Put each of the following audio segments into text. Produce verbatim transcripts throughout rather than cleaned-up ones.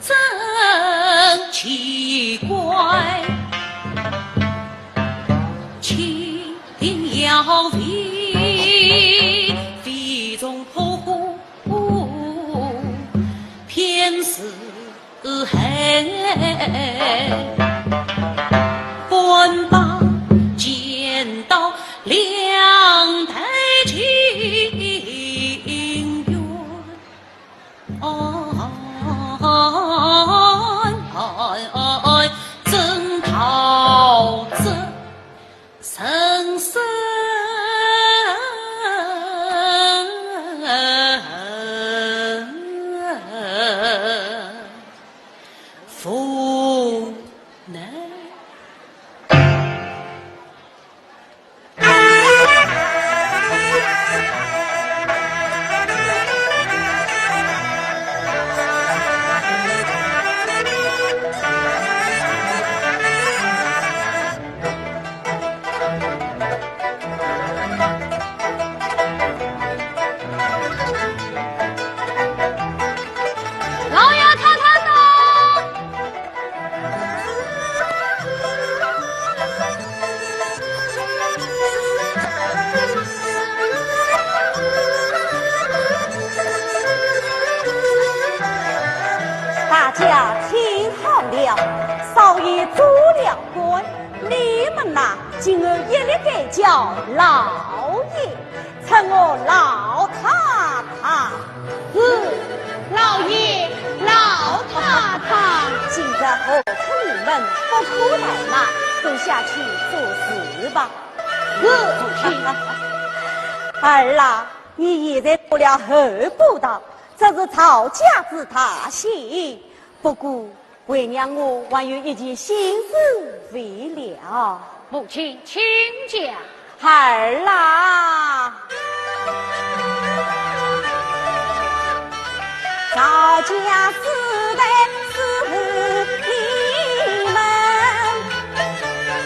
真奇怪，清平要紧，飞中扑火，偏是恨。半把剪刀两头清冤。 哦，真逃这人生无奈。 老爷太太到。大家听好了，少爷做了官，你们呐，今后一律改叫老爷。 称我老太太。是，老爷、老太太。今日何苦你们不哭来嘛，都下去做事吧。是，母亲。儿啊，你现在做了候补道，这是曹家之大幸。不过， 为娘我还有一件心事未了。母亲，请讲。儿啊，赵家世代是你们，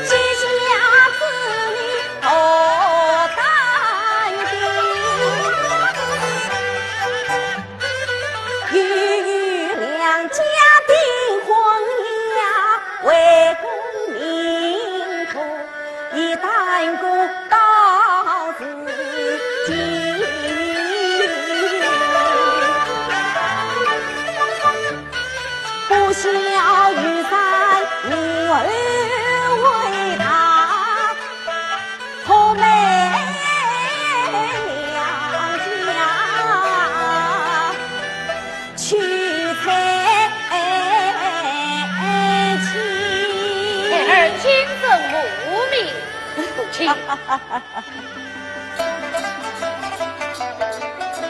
几家子女何担当？ 又有两家订婚呀，为功名图，已耽搁到如今。不孝有三，母后为大。 可悲两家凄惨情。孩儿谨遵母命，母亲。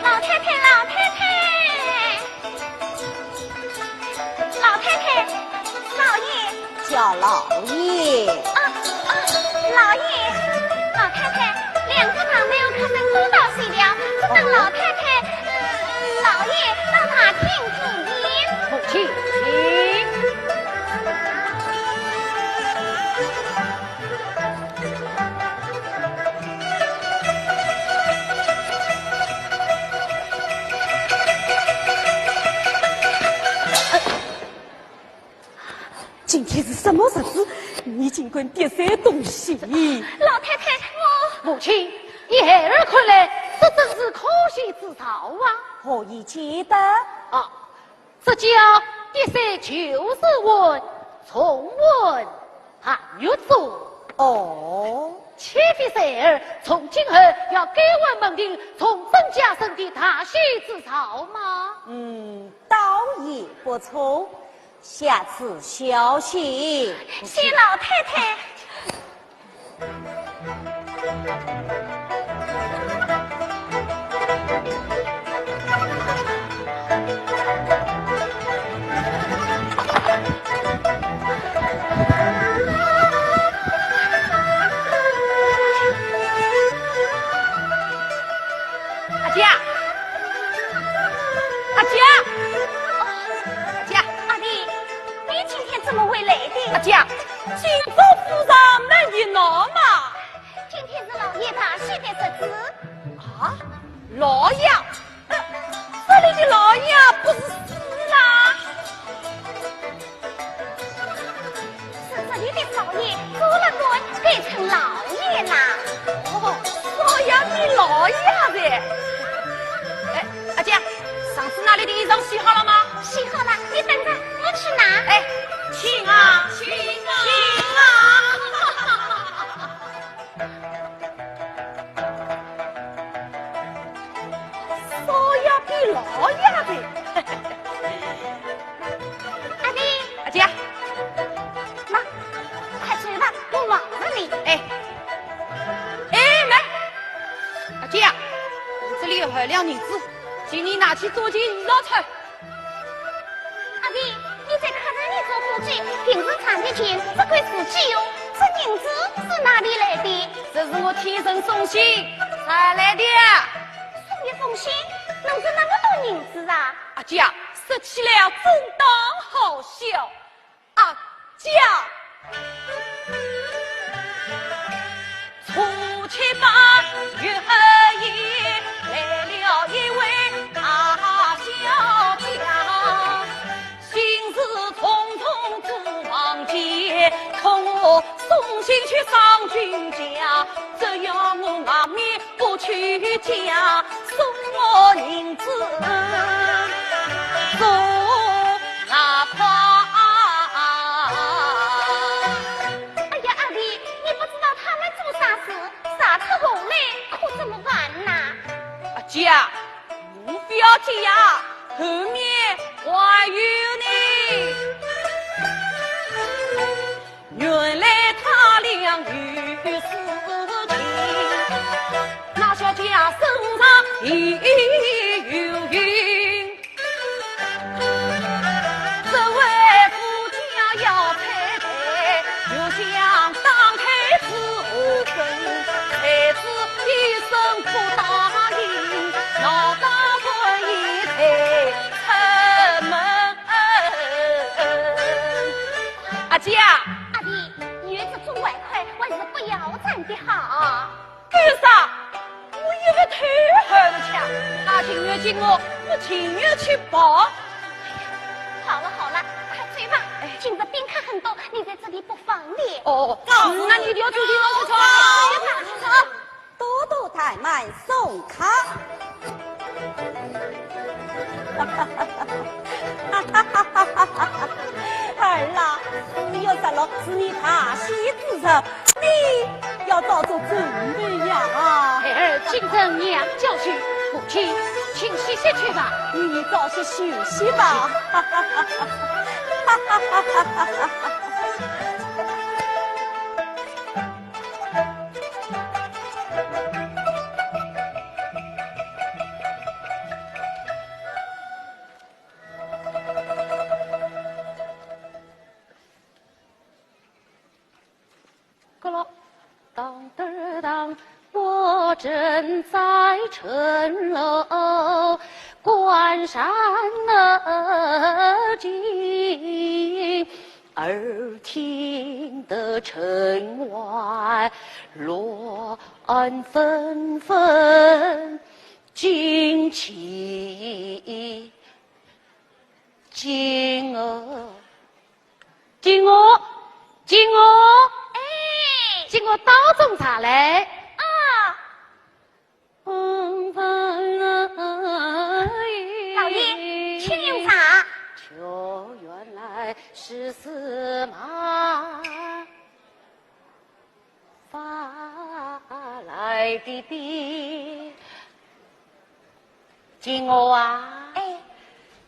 老太太，老太太。 老太太，老爷。叫老爷。啊，啊，老爷，老太太，两个堂妹我看得多到水了，只等老太太，呃，老爷到大厅里面。母亲，请。 今天是什么日子？你竟敢跌碎东西？老太太，我……母亲，依孩儿看来，这真是可喜之兆啊！何以见得？啊，这叫跌碎旧时运，重运寒月中。哦。岂非孩儿从今后要改换门庭，重振家声的大喜之兆吗？嗯，倒也不错。 下次小心。谢老太太。阿姐，阿姐，阿姐。阿弟， 你今天怎么会来的？阿姐，今朝府上没热闹嘛。今天是老爷大喜的日子。啊，老爷，呃，这里你老爷不是死啦？是这里的少爷做了官，改称老爷啦。哦，少爷的老爷子。哎，阿姐，上次拿来的衣裳洗好了吗？洗好了，你等着，我去拿。哎，请啊，请啊，请啊！ 少爷比老爷子。阿弟。阿姐。妈，快走吧，我望着你。哎。哎，慢。阿姐，我这里有二两银子，请你拿去做件衣裳穿。 阿弟，你在客人里做伙计，平时赚的钱只归自己用，这银子是哪里来的？这是我替人送信赚来的。送一封信，能值那么多银子啊？阿姐，说起来真当好笑。阿姐，初七八月夜来了一位大小姐。 心事重重只望姐，托我送信去商君家，只要我外面不去家，送我银子做哪怕。哎呀，阿弟，你不知道他们做啥事，啥出红来，可怎么办呐？阿姐， 不要紧呀，后面还有呢。原来他俩有私情，那小姐身上也有孕。这位夫家要拆台，又想当太子后跟，太子 一声不答应，老大官也退出门。阿姐啊，阿弟，女子做外快还是不要站的好。干啥？我一个头还不抢，他情愿进我，我情愿去跑。好了好了，快走吧，今日宾客很多，你在这里不方便。哦，那你就要注意了，快走。快走，快走。 多多怠慢送客。儿啊，五月十六是你大喜之日，你要早做准备呀。孩儿谨遵娘教训，母亲，请歇息去吧。你早些休息吧。 咯咯，当当当，我正在城楼观山而静， 耳听得城外乱纷纷，惊起惊愕，惊愕，惊愕，哎，惊愕倒斟茶来。啊。 老爷，请用茶。就原来是司马发来的笔。金娥啊，哎。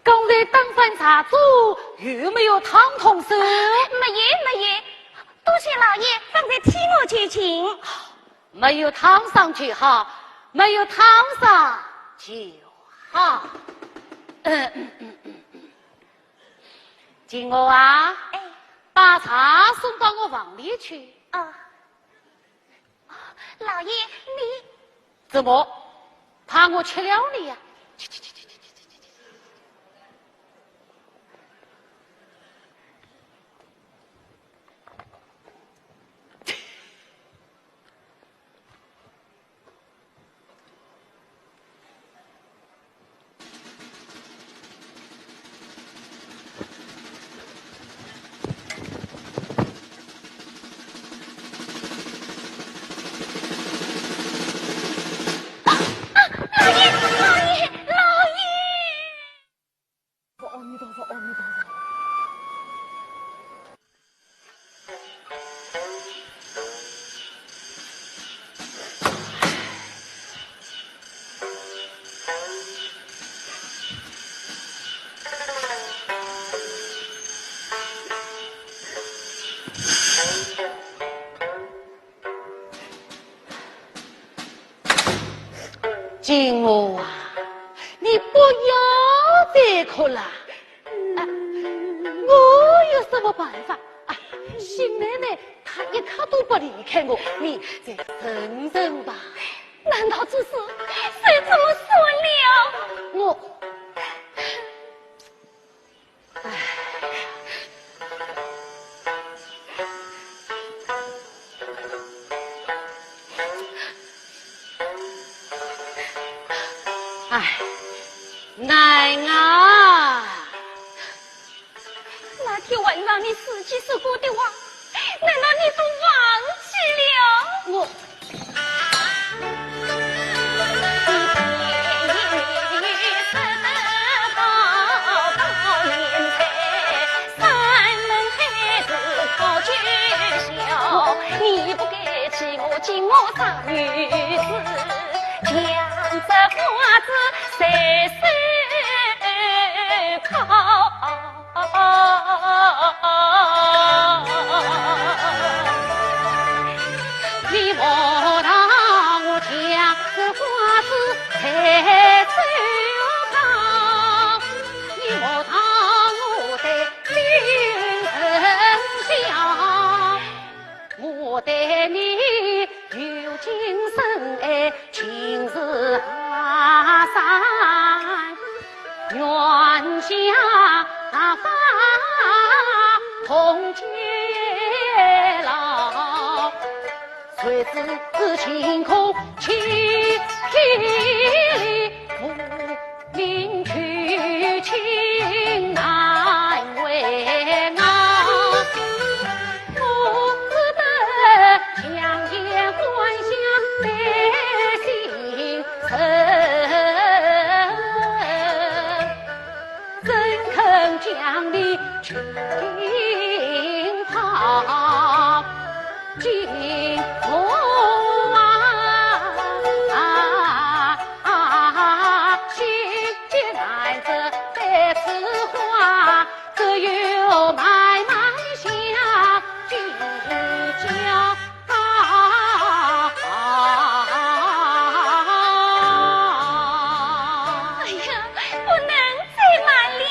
刚才打翻茶盅，有没有烫痛手？啊，没有，没有。多谢老爷刚才替我解情。 没有烫伤就好，没有烫伤就好。嗯，嗯，嗯，嗯，嗯。金娥啊，哎。把茶送到我房里去。啊。老爷，你……怎么，怕我吃了你呀？去，去，去，去。金娥啊，你不要再哭了。啊，我有什么办法？啊，新奶奶她一刻都不离开我，你再忍忍吧。难道这事谁这么说了？我，唉。 唉，难啊！那天晚上你自己说过的话，难道你都忘记了？我，哎呀，不能再瞒了。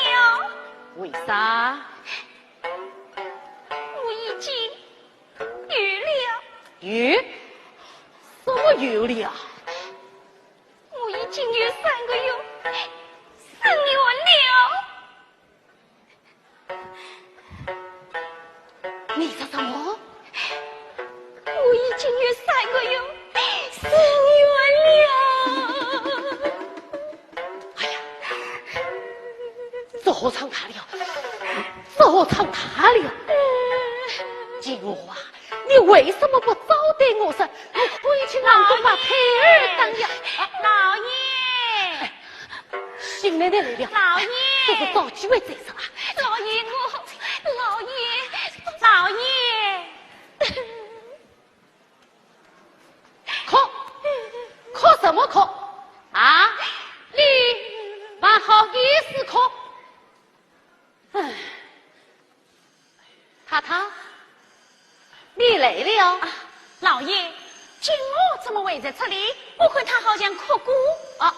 为啥？我已经有了。有？什么有了？我已经有三个月身孕了。 你说什么？我已经有三个月身孕了。哎呀，这下尴尬了，这下尴尬了。金娥啊，你为什么不早对我说？我可以去让我把胎儿打掉。老爷。 新奶奶来了。老爷。这是找机会再说啊。老爷，我，老爷，老爷。哭？哭什么哭？啊？你还好意思哭？唉。 太太，你来了。啊，老爷，金娥怎么会在这里？我看她好像哭过。啊，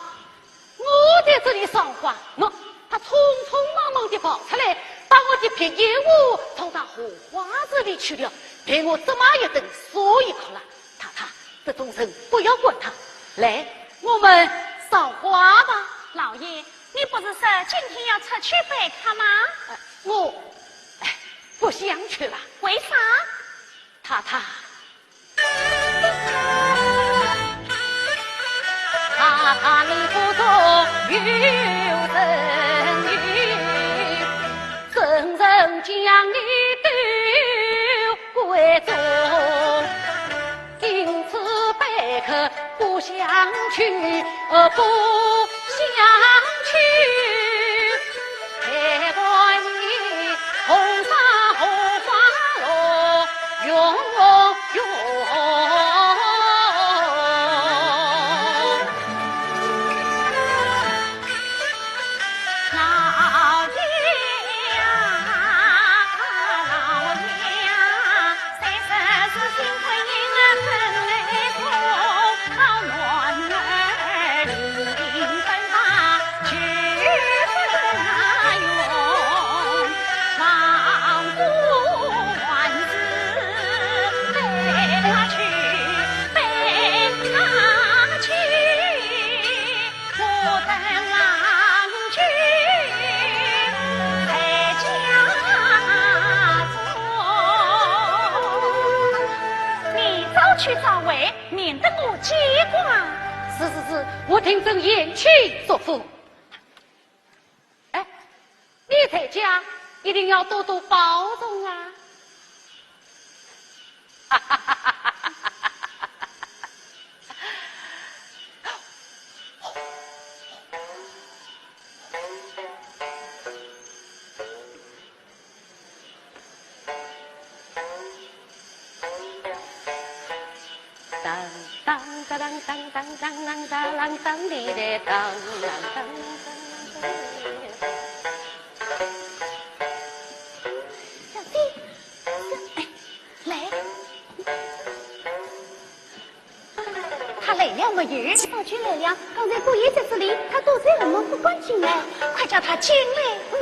我在这里赏花，喏，她匆匆忙忙地跑出来，把我的鼻烟壶送到荷花池里去了，被我这么一顿，所以哭了。太太，这种人不要管他。来，我们赏花吧。老爷，你不是说今天要出去陪她吗？呃，我，哎，不想去了。为啥？太太。去找回，免得我见怪。是是是，我定遵贤妻嘱咐。哎，你在家一定要多多保重啊。当当当当当当当当当当滴答当当当当当当。小姐，小，哎，来。 他来了没有？早就来了，刚才过一节子里，他躲在我们不敢进来，快叫他进来。嗯。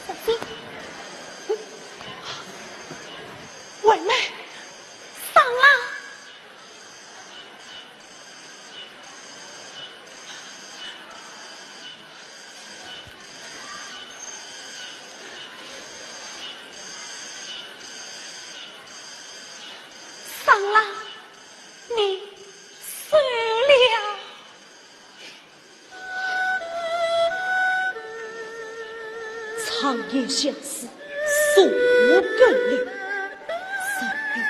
小姐，嗯。惠妹，上来。 商郎，你死了。常言相思， 树根林，树根林。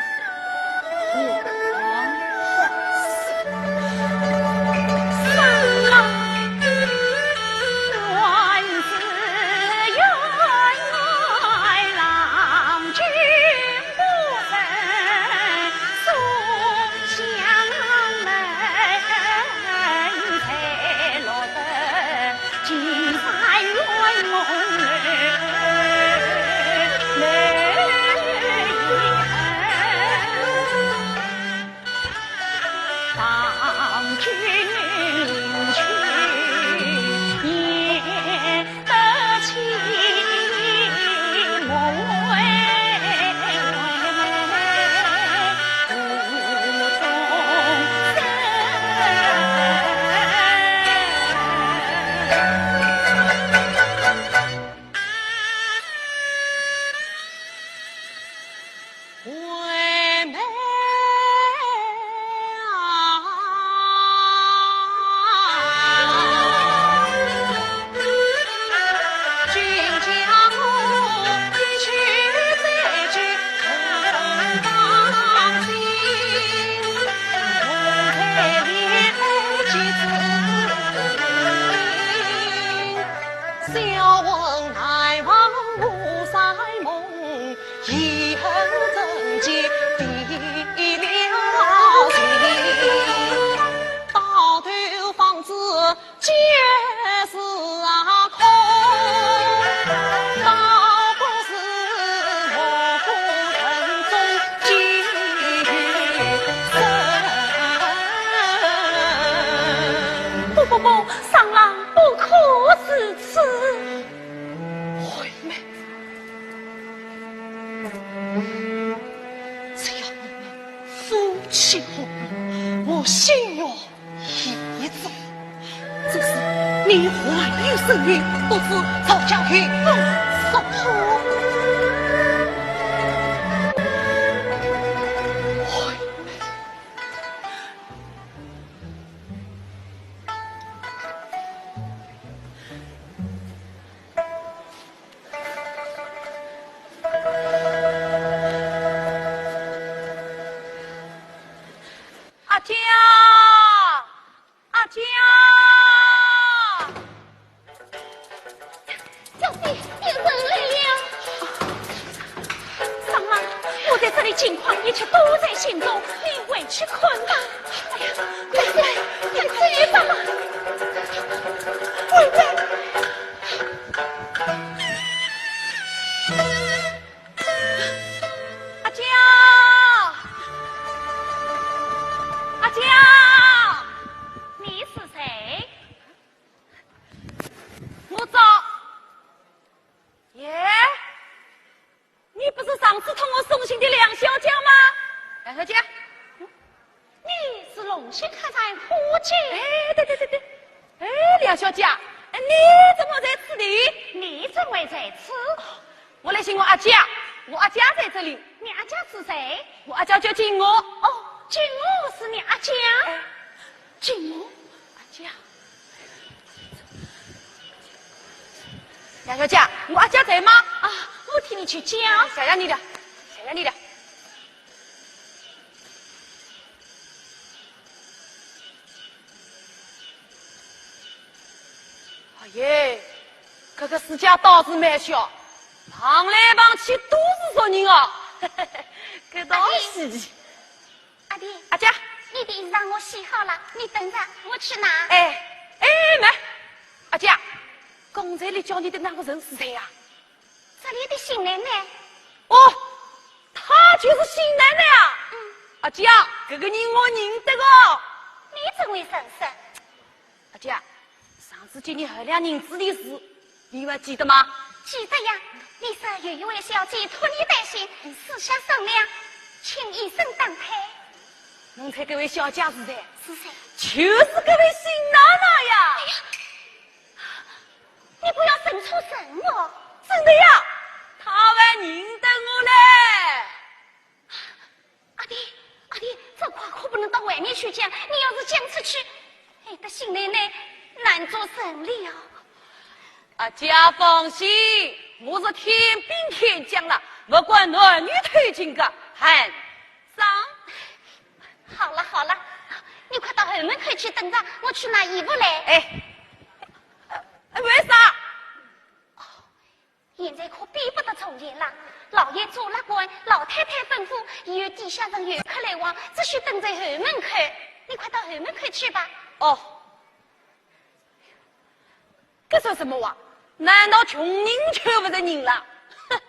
不不不，商郎不可如此。惠妹，只要你们夫妻和睦，我心愿 已足。只是你还有身孕，不知曹家有何说法？阿娇，阿娇！小姐，有人来了。商郎，我在这里情况一切都在心中，你回去看吧。哎呀，快点，快点吧。快点。 阿娇，阿娇，你是谁？我找，耶，你不是上次托我送信的梁小姐吗？梁小姐，你是龙兴客栈伙计？哎，对对对对，哎，梁小姐，哎，你怎么在此地？你怎么在此？我来寻我阿姐，我阿姐在这里。你阿姐是谁？我阿姐叫金娥。哦，金娥是你阿姐？哎，金娥，阿姐。杨小姐，我阿姐在吗？啊，我替你去叫。谢谢你了，谢谢你了。 哎耶，搿个世界倒是蛮小，碰来碰去都是熟人哦。搿倒稀奇。阿弟，阿姐，你的衣裳我洗好了，你等着，我去拿。哎，哎，慢，阿姐，刚才你叫你的那个人是谁呀？ 这里的新奶奶。哦，她就是新奶奶啊？嗯。阿姐，搿个人我认得个。你怎会认识？阿姐，上次借你二两银子的事，你还记得吗？记得呀，你说有一位小姐托你带信，私下商量，请一声当差。刚才搿位小姐是谁？是谁？就是搿位新奶奶呀。哎呀， 你不要认错人哦。真的呀，她还认得我嘞。阿弟，阿弟，这话可不能到外面去讲，你要是讲出去，害得新奶奶难做人了。阿姐放心，我是天兵天将了，不管男女偷情个，很 上。好了好了，你快到后门口去等着，我去拿衣服来。哎，呃，为啥？哦，现在可比不得从前了。老爷做了官，老太太吩咐，以后底下人有客来往，只许等在后门口。你快到后门口去吧。哦。 搿算什么话？难道穷人就勿是人了？哼！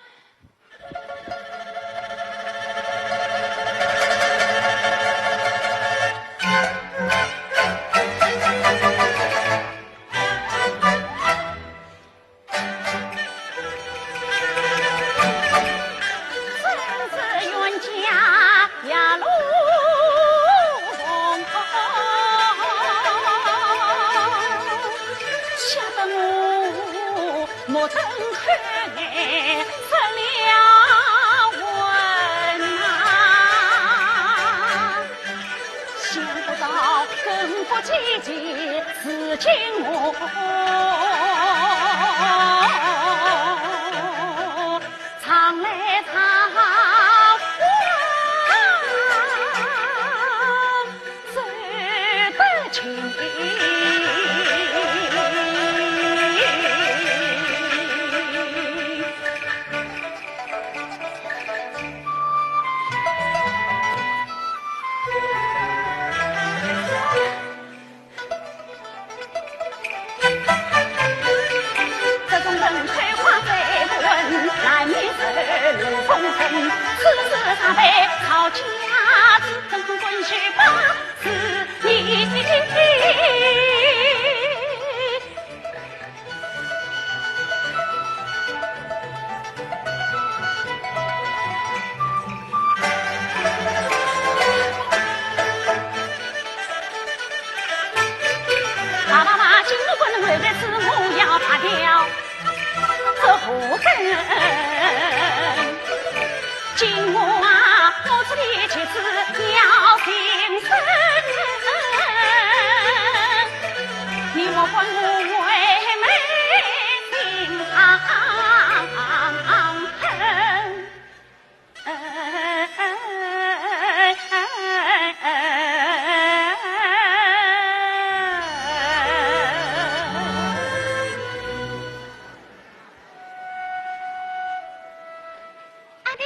阿弟，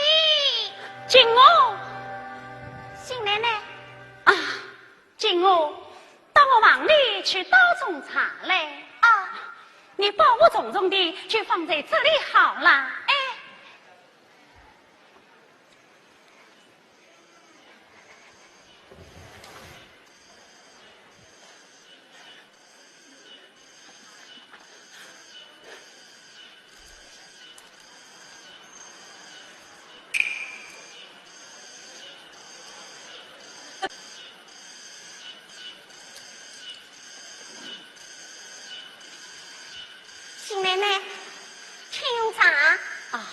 金娥。新奶奶。啊，金娥，到我房里去倒盅茶来。啊。你包袱重重的，就放在这里好了。哎。新奶奶，请用茶。啊。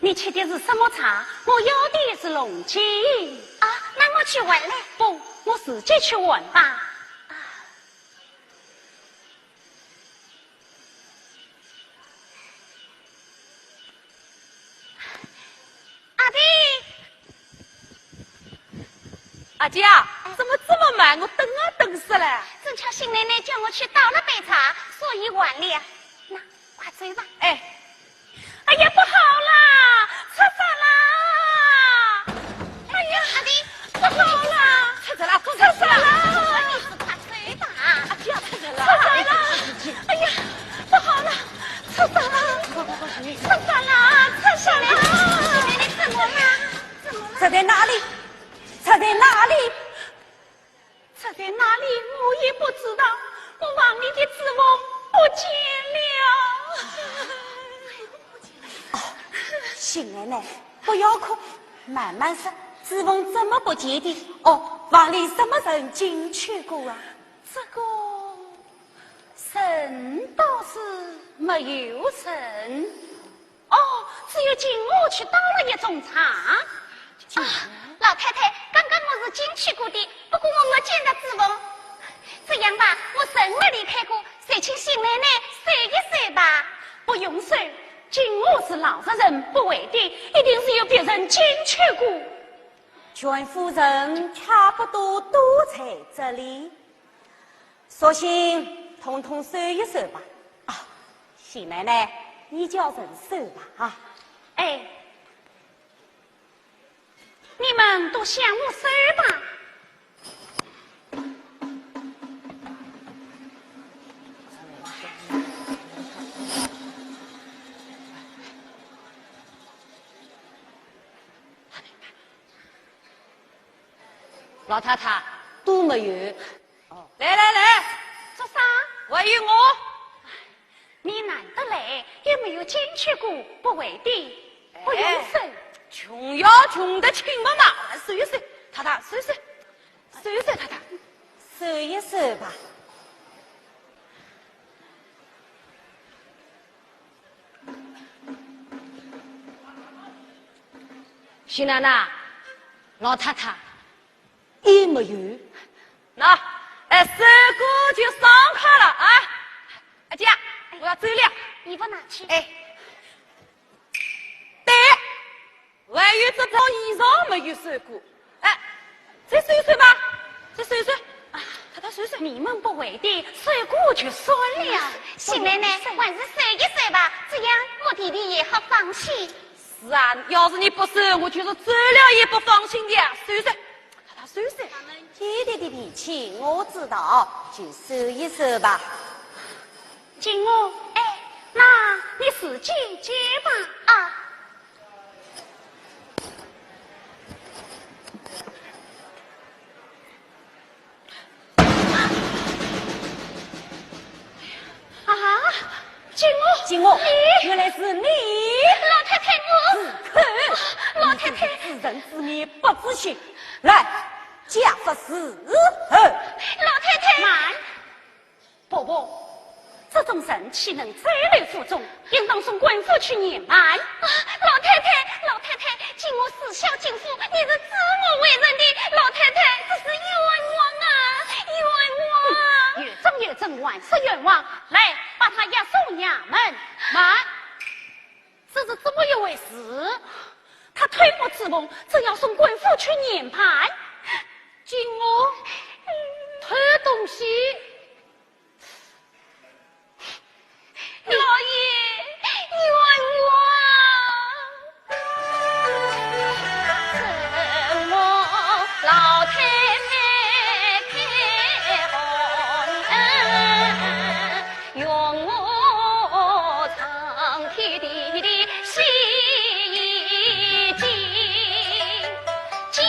你吃的是什么茶？我要的是龙井。啊，那我去换来。不，我自己去换吧。啊。 阿弟。阿姐啊，哎。怎么这么慢？我等啊等死了。正巧新奶奶叫我去倒了杯茶，所以晚了。那，快走吧。哎。哎呀，不好啦，出事啦！哎呀，阿弟，不好啦，出事了，出事了！你是快走吧。阿姐啊，出事了！出事了！哎呀，不好了，出事了！快快快，出事了，出事了！新奶奶，怎么了？怎么了？出在哪里？出在哪里？出在哪里我也不知道，我房里的珠凤不见了。哦，新奶奶，不要哭，慢慢说，珠凤怎么不见的？哦，房里什么人进去过啊？这个，人倒是没有人。 哦，只有金娥去倒了一盅茶。啊，老太太，刚刚我是进去过的，不过我没见到珠凤。这样吧，我人没离开过，就请新奶奶收一收吧。不用收，金娥是老实人，不会的，一定是有别人进去过。全府人差不多都在这里。 索性统统收一收吧。啊，新奶奶，你叫人收吧，啊。哎，你们都向我收吧。 老太太，都没有。哦。来来来，做啥？还有我。你难得来，又没有进去过，不会的，不用收。哎，穷要穷得亲妈妈，收一收，太太，收一收，收一收，太太。收一收吧。 新奶奶，老太太，也没有。那，哎，收过就爽快了啊！阿姐，我要走了。衣服拿去。哎，对，还有这套衣裳没有收过。 哎，再收一收吧，再收一收。啊，太太收一收。你们不会的，收过就算了。新奶奶，还是收一收吧，这样我弟弟也好放心。是啊，要是你不收，我就是走了也不放心的。收一收，太太收一收。他们姐弟的脾气我知道，就收一收吧。金娥，哎，那你自己接吧。啊。 啊，金娥，金娥，你，原来是你。老太太，我，住口！老太太。知人知面不知心，来，家法伺候。老太太。慢。 伯伯，这种人岂能在留府中，应当送官府去严办。啊，老太太，老太太，金娥自小进府，你是知我为人的，老太太，这是冤枉啊，冤枉！有证有证，还是冤枉。来，把她押送衙门。慢，这是怎么一回事？她偷摸之梦，正要送官府去严办。金娥，偷东西。 老爷，冤枉！什么老太太开红恩，用我苍天地的洗衣机。 今日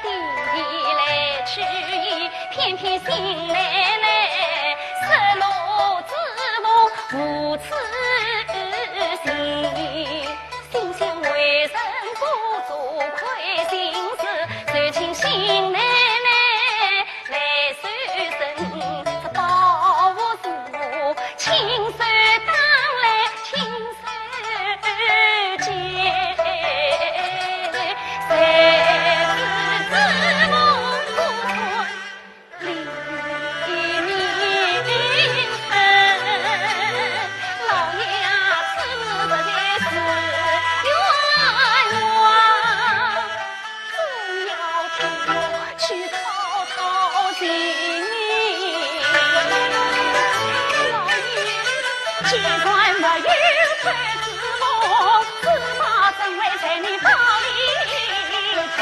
地里来去，偏偏新奶奶失落之梦无处寻。心想为人不做亏心事，就请新奶奶来既然没有这指望，只怕怎会在你包里存？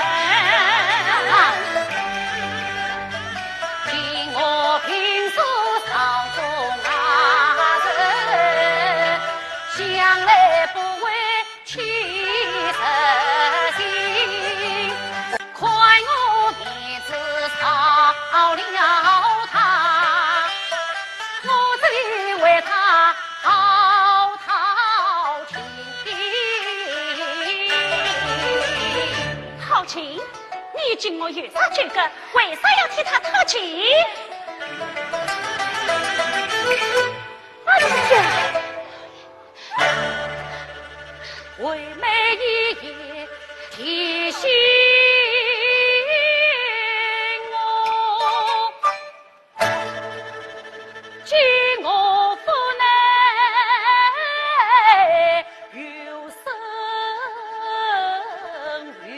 见我平素少做外人，想来不会 欺人心，看我面子少了他，我只为他讨讨情。讨情？你敬我有啥资格？为啥要替他讨情？哎呀！ 为美一夜提醒我，叫我不能有生育。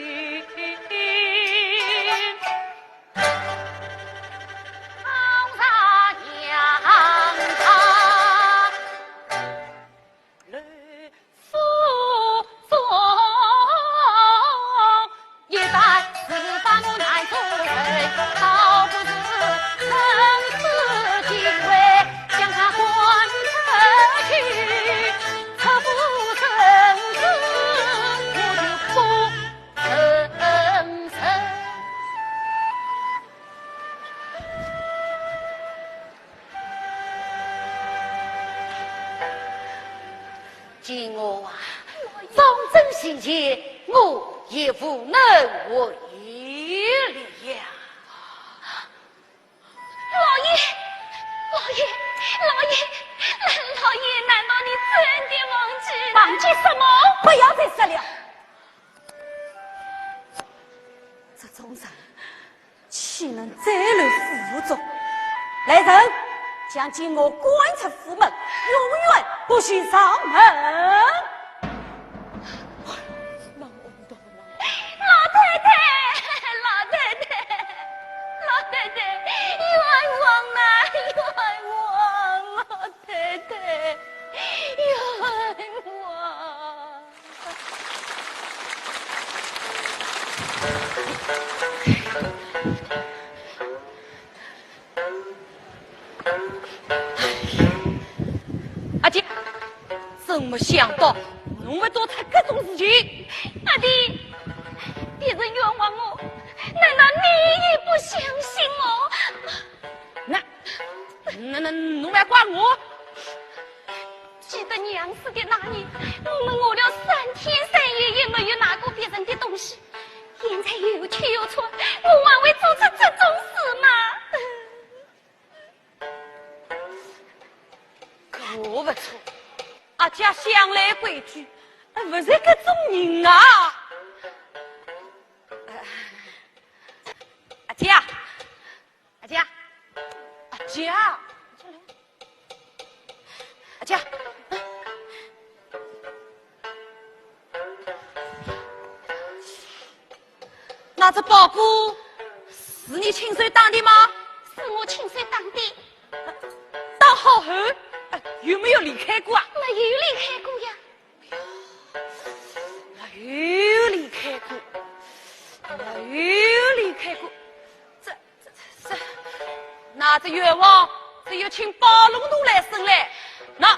见我啊，张真心切，我也无能为力呀。老爷，老爷，老爷，老爷，难道你真的忘记了？忘记什么？不要再说了。这种人，岂能再留府中？来人，将金娥赶出府门，永远不许上门。 老太太，老太太，老太太，冤枉呐，冤枉！老太太，冤枉！ 阿姐，真没想到侬会做出搿种事情。阿弟，别人冤枉我，难道你也不相信我？那，那，那，侬还怪我？ 记得娘死的那年，我们饿了三天三夜也没有拿过别人的东西。现在又穷又穿，我还会做出这种事吗？可不错，阿姐向来规矩，哎，不是搿种人啊。哎，阿姐， 阿姐，阿姐，阿姐，那只包裹是你亲手打的吗？是我亲手打的。打好后，哎，有没有离开过啊？没有离开过呀。 没有离开过，没有离开过。这，这，这，这，那这冤枉，只有请包龙图来审嘞。那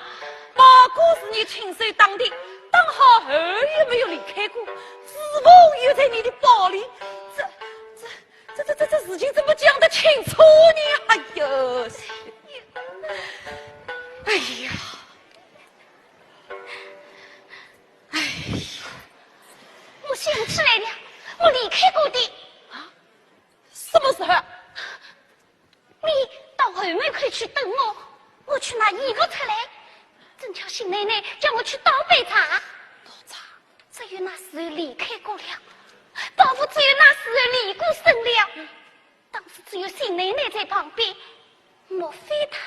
包裹是你亲手打的，打好后又没有离开过，纸包又在你的包里，这，这，这，这，这，这事情怎么讲得清楚呢？哎呦，哎呀！ 哎呀，我想起来了，我离开过的。啊？什么时候？你到后门口去等我，我去拿衣服出来，正巧邢奶奶叫我去倒杯茶。倒茶？只有那时候离开过了，包袱只有那时候离过身了。当时只有邢奶奶在旁边，莫非她……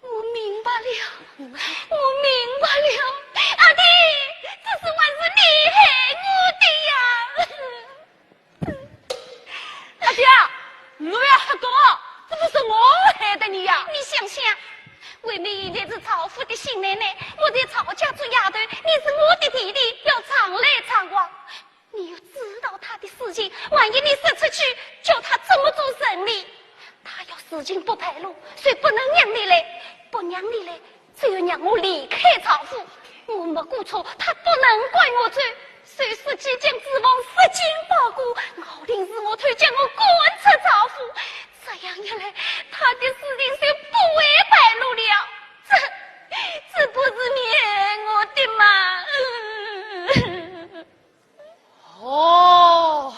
我明白了，我明白了，阿弟，这是还是你害我的呀！阿姐，侬不要瞎讲哦，这不是我害的你呀，想，为妹现在是赵府的新奶奶，我在赵家做丫头，你是我的弟弟，要常来常往。你又知道她的事情，万一你说出去，叫她怎么做人呢？她要事情不败露，就不能让你来，不让你来，只有让我离开赵府。我没过错，她不能赶我走。 就说即将指望实情包裹，咬定是我偷，将我赶出赵府。这样一来，她的事情就不会败露了。这，这不是你害我的吗？哦，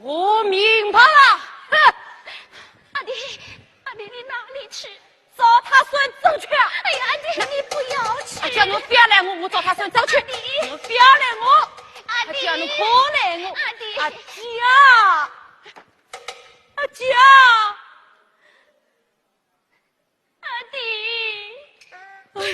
我明白了。哼，阿弟，阿弟，你哪里去？ 找她算账去啊！哎呀，阿姐，你不要去。阿姐，侬覅拦我，我找她算账去。阿弟。侬覅拦我。阿弟。阿姐，侬覅拦我。阿弟。阿姐啊，阿姐啊，阿弟。哎呀。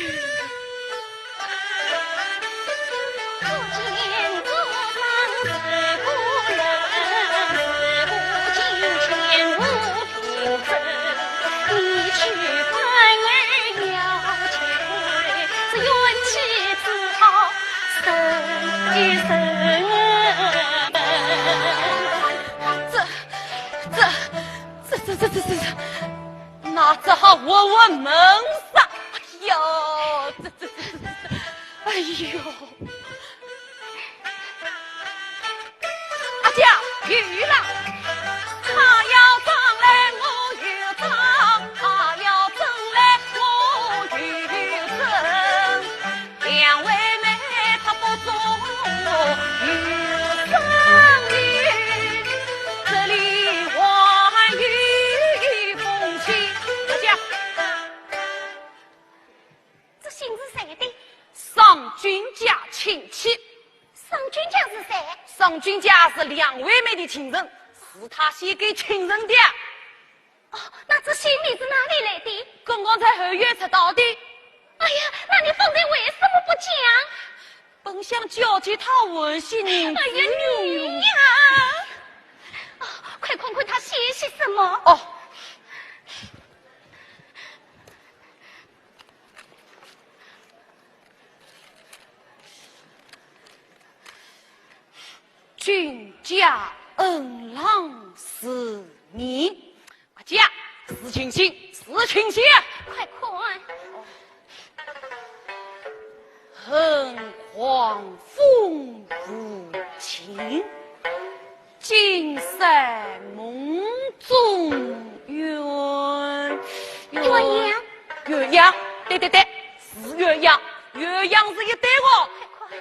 这，这，这，这，这，这，那只好活活闷煞。哎呦，这，这，这，这，这，哎呦。 阿姐，有了。他要争来我又争，他要争来我又争，两位妹她不中又生女，这里还有风情。阿姐， 这信是谁的？商君家亲戚。商君家是谁？商君家是两位妹的亲人，是他写给亲人的。哦，那这信你是哪里来的？刚刚在后院拾到的。哎呀，那你方才为什么不讲？本想叫叫他，还是你……哎呀，你呀！哦，快看看他写些什么。哦。 君家恩郎是你。阿姐，是亲信，是亲信。快看。恨狂风无情， 今宵梦中鸳，鸳鸯。鸳鸯，对对对，是鸳鸯，鸳鸯是一对哦。快快。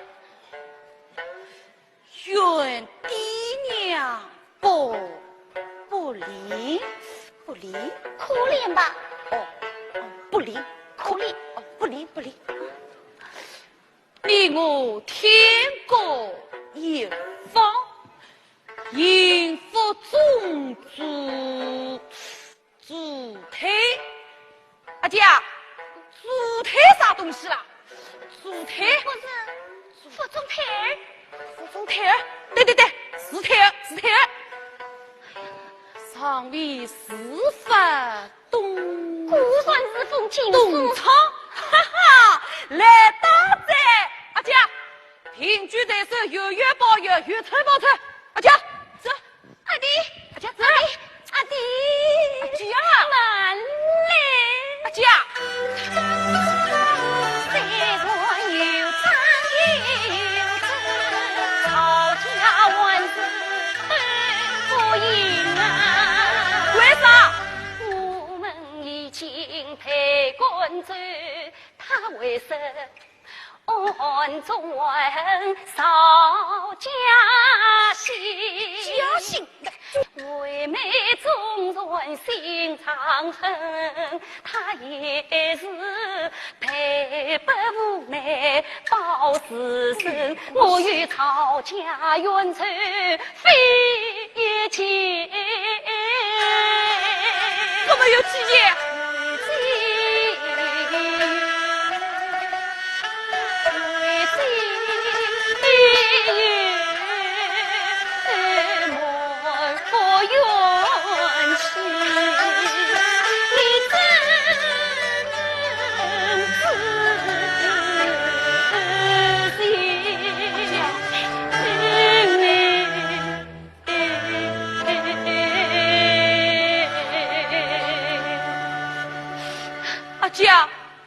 愿爹娘不，不灵，不灵。可怜吧。哦，哦，不灵，可怜。哦，不灵，不灵。 你我天各一方，幸福总是主体。阿姐啊，主体啥东西啦？主体。不是，福中胎儿。福中胎儿？对对对，是胎儿，是胎儿。尚未事发 东，果然是封金锁。东窗，哈哈，来得早。阿姐，凭据在手，有冤报冤，有仇报仇。阿姐，走。阿弟，阿姐，走。阿弟，阿弟，阿姐啊。慢来。阿姐啊。虽然有争有吵，吵架还是 不应啊。为啥？我们已经被赶走，他为什暗中怀恨扫家心？家心？为妹纵然心藏恨，他也是 被迫无奈报此身，我与曹家冤仇非一起。我们有几年？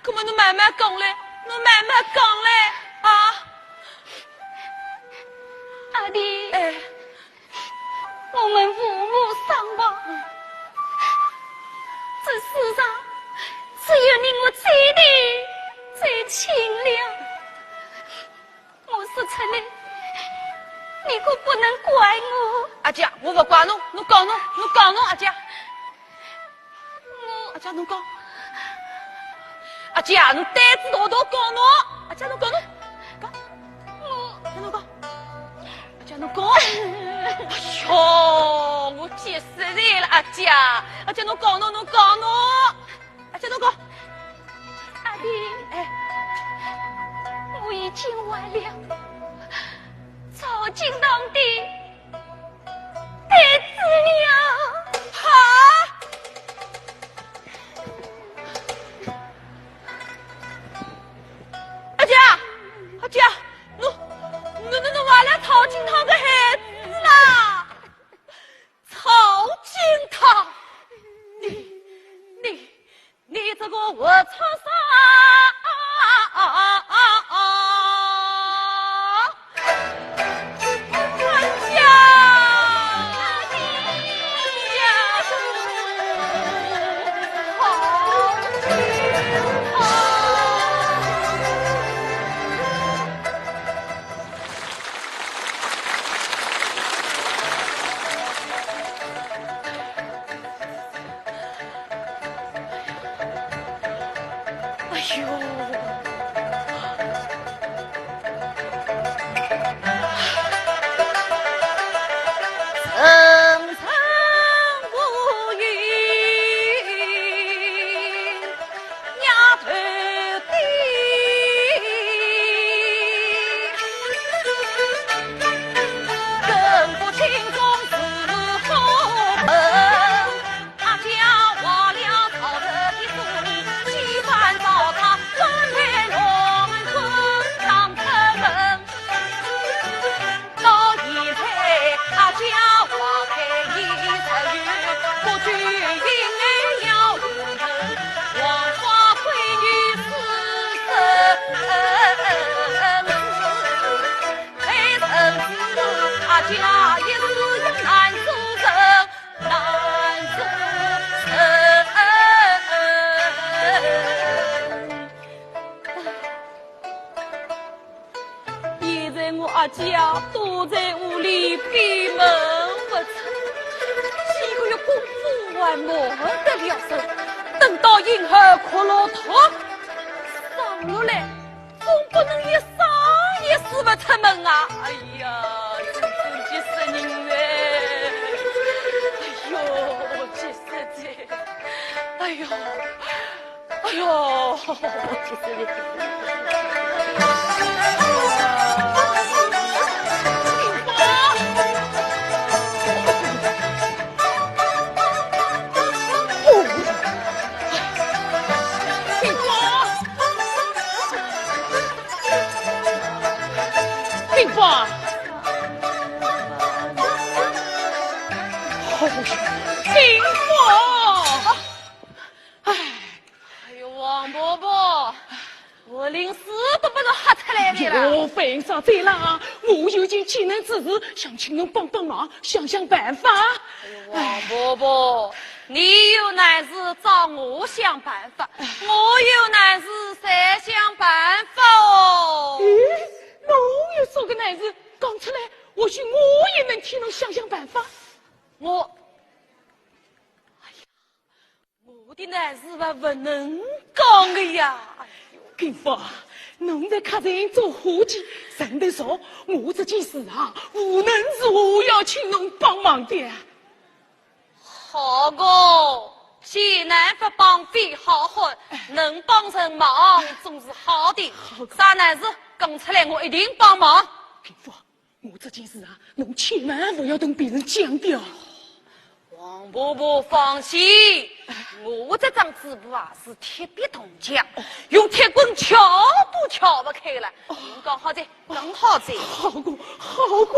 搿么侬慢慢讲嘞，侬慢慢讲嘞，啊？阿弟，哎。我们父母双亡，这世上只有你我最疼、最亲了。 我说出来，你可不能怪我。阿姐，我勿怪侬，侬讲侬，侬讲侬，阿姐。我，阿姐，侬讲。阿姐，侬胆子大大讲侬，阿姐，侬讲侬，讲。我，阿姐，侬讲。阿姐，侬讲。哎哟，我急死人了，阿姐，阿姐，侬讲侬，侬讲侬。 阿姐，侬讲。阿弟，哎。我已经怀了曹金堂的独子了。哈？阿姐，阿姐，侬，侬，侬，侬怀了曹金堂的孩子啦？ 曹金堂，你，你，你这个活畜生！哎呀，哎呀，曹金堂！ 哎呦！现在我阿姐啊，躲在屋里闭门不出，几个月功夫还瞒得了身，等到婴儿骷髅头生落来，总不能一生一世不出门啊！哎呀，真正急死人哎！哎呦，急死人！哎呦！ 哎呦，哎， 哎呦，王婆婆，我连死都不能吓出来的啦。哟，犯啥罪啦？我有件急难之事，想请侬帮帮忙，想想办法。哎呦，王婆婆，你有难事找我想办法，我有难事才想办法哦。咦，侬有啥个难事讲出来，或许我也能替侬想想办法。我 我的难事啊，不能讲的呀。哎呦，金芳，侬在客栈做伙计，人头少，我这件事啊，无论如何要请侬帮忙的。好个，急难不帮非好汉，能帮人忙总是好的。好个。啥难事，讲出来，我一定帮忙。金芳， 我这件事啊，侬千万不要同别人讲的哦。王婆婆放心，我这张嘴巴啊是铁壁铜墙，用铁棍撬都撬不开了。哦。侬讲好哉，讲好哉。好个，好个，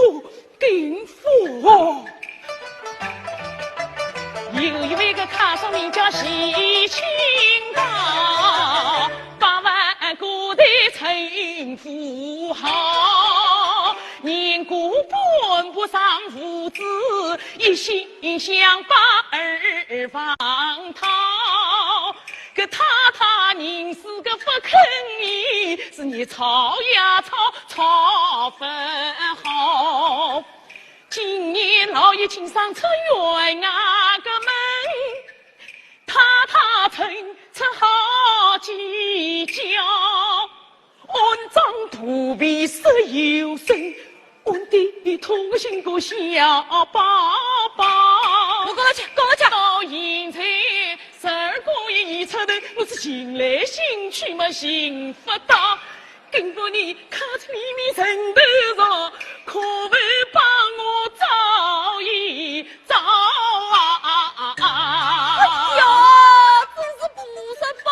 丁福哦。有一位个客商名叫徐清道，很富豪，年过半百上父子，一心想把儿放讨。搿太太宁死个勿肯依，是你吵呀吵，吵勿好。今年老爷亲上出院啊个门， 太太曾出好几跤，安葬肚皮十有身，安得痛心个小宝宝。我跟我去，跟我去。到现在，十二个月已出头，我是寻来寻去嘛寻勿到。 今朝你看出里面人头上，可否帮我照一照啊？哎呀，真是菩萨保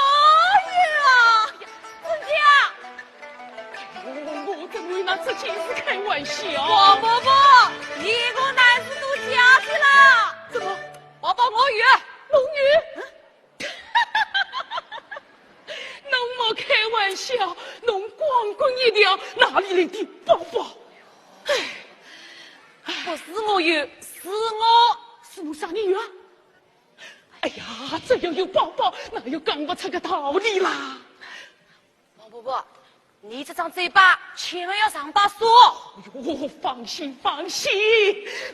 佑啊！真的啊？我，我怎么拿这件事开玩笑？王伯伯，你个男子都假的了。怎么？宝宝我有。侬有？ 侬莫开玩笑，侬光棍一条，哪里来的宝宝？唉，不是我有，是我。是侬啥人有啊？哎呀，只要有宝宝，哪有讲不出个道理啦？王伯伯， 你这张嘴巴千万要上把锁。哎哟，放心，放心，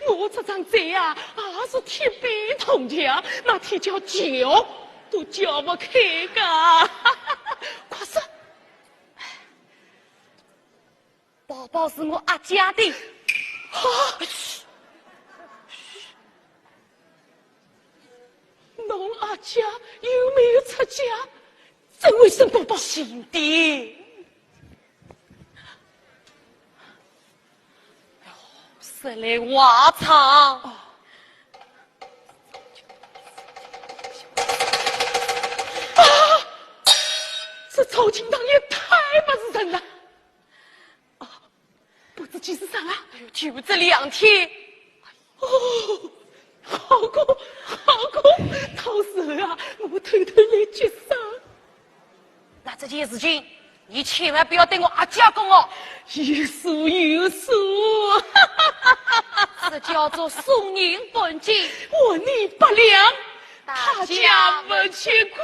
我这张嘴啊，也是铁板铜墙，那铁条撬都撬不开个。快说，宝宝是我阿姐的。啊！ 侬阿姐有没有出嫁？怎会生宝宝？兄弟，哎呦，说来话长。哦。啊！这赵金堂也太不是人了。 啊，不知几时生啊？哎呦，就这两天。哦，好个，好个，到时候啊，我偷偷来接生。那这件事情，你千万不要对我阿姐讲哦。有数，有数。这叫做送人半斤，还你八两，大家勿吃亏。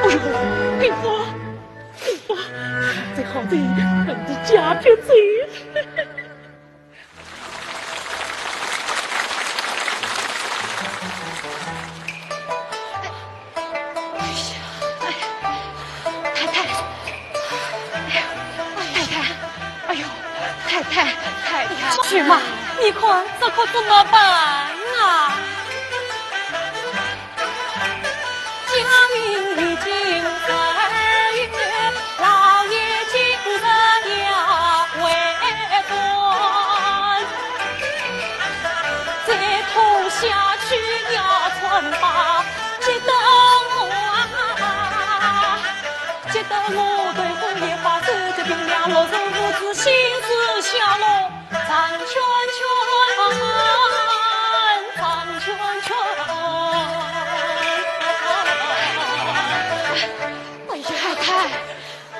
哎呦，禀父，禀父，好哉好哉，俺的家别走。哎呀，哎呀，太太，哎呀，太太。 哎呦，太太，太太。舅妈，你看这可怎么办啊？ 哎呀，太太，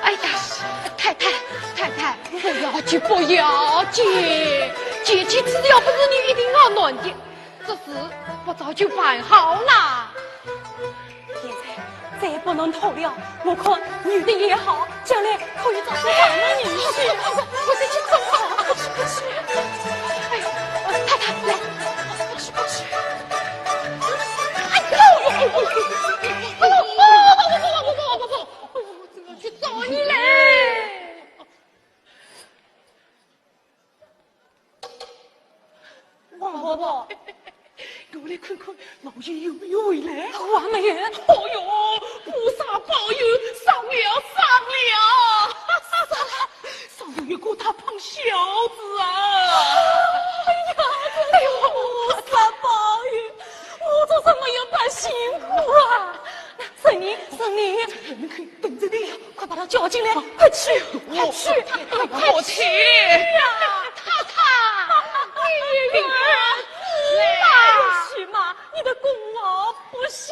哎呀，太太，太太，不要紧，不要紧，姐姐只要不是你一定要难的，这事我早就办好了。 现在再不能拖了，我看女的也好，将来可以找个大男人婿。我再去找啊，快去，快去。哎呦，太太，来，快去，快去。哎呦，哎呦，哎呦，哎呦，哎呦，我怎么去找你嘞？ 王伯伯，我来看看老爷有没有回来。我还没有。哦哟，菩萨保佑，上了，上了！上了，上了一个大胖小子啊！哎呀，哎呦，菩萨保佑，我做什么要白辛苦啊？那是你，是你。在门口等着你。 快把他叫进来，快去，快去，快去呀！太太，你也有儿子啦！许妈，你的功劳不小。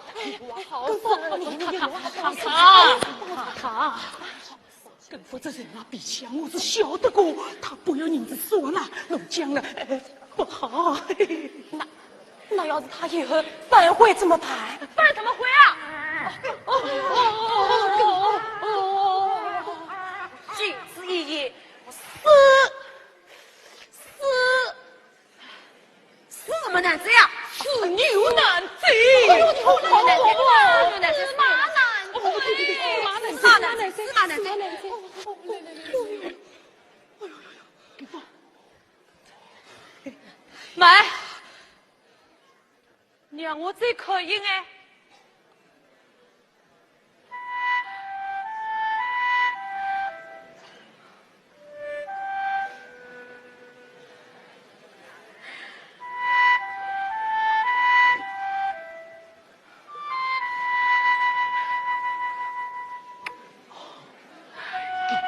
好，好，好，好，好。 跟夫这人啊，脾气啊，我是晓得个，他不要银子算了，侬讲了，呃，不好。那，那要是他以后反悔怎么办？反什么悔啊？哦，哦，哦，哦，仅此一言，死，死。 死什么男子呀？死牛难追。哎呦，你好，死牛难追，死马难追，死马难追，死马难追。慢，让我再看一眼。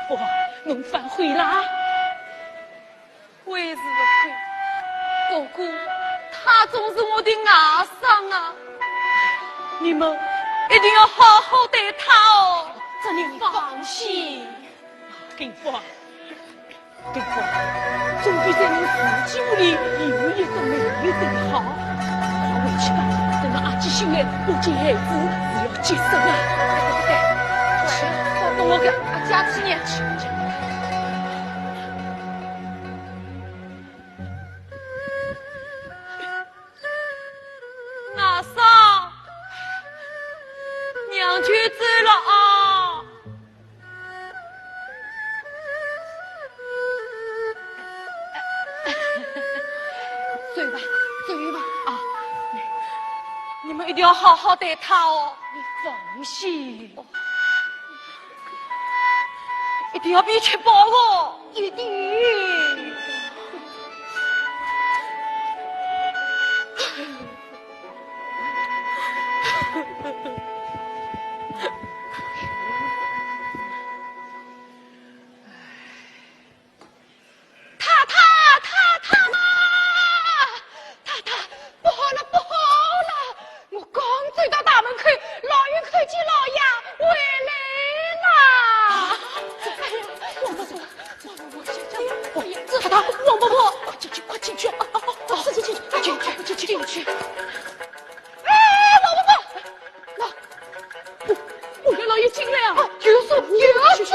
哇，侬反悔啦？悔是不悔，不过他总是我的外甥啊，你们一定要好好待他哦。这你放心。 跟夫啊，跟夫啊，总比在侬自己屋里有一个没有的好。快回去吧，等到阿姐醒来，我见孩子是要急死了。对，对，对，对，快帮我给阿姐去呢。去，去。 外甥，娘舅走了啊。走吧，走吧。啊，你们一定要好好待他哦。你放心。 一定要比吃饱哦，一定。太太，太太嘛，太太，不好了，不好了！我刚走到大门口，老远看见老爷回来了。哎呀，王伯伯，王伯伯，太太，王伯伯，快进去，快进去！啊，啊，啊，快进去，快进去，快进去！哎，王伯伯，那 哦，哦，老爷进来啊！啊，有数，有数。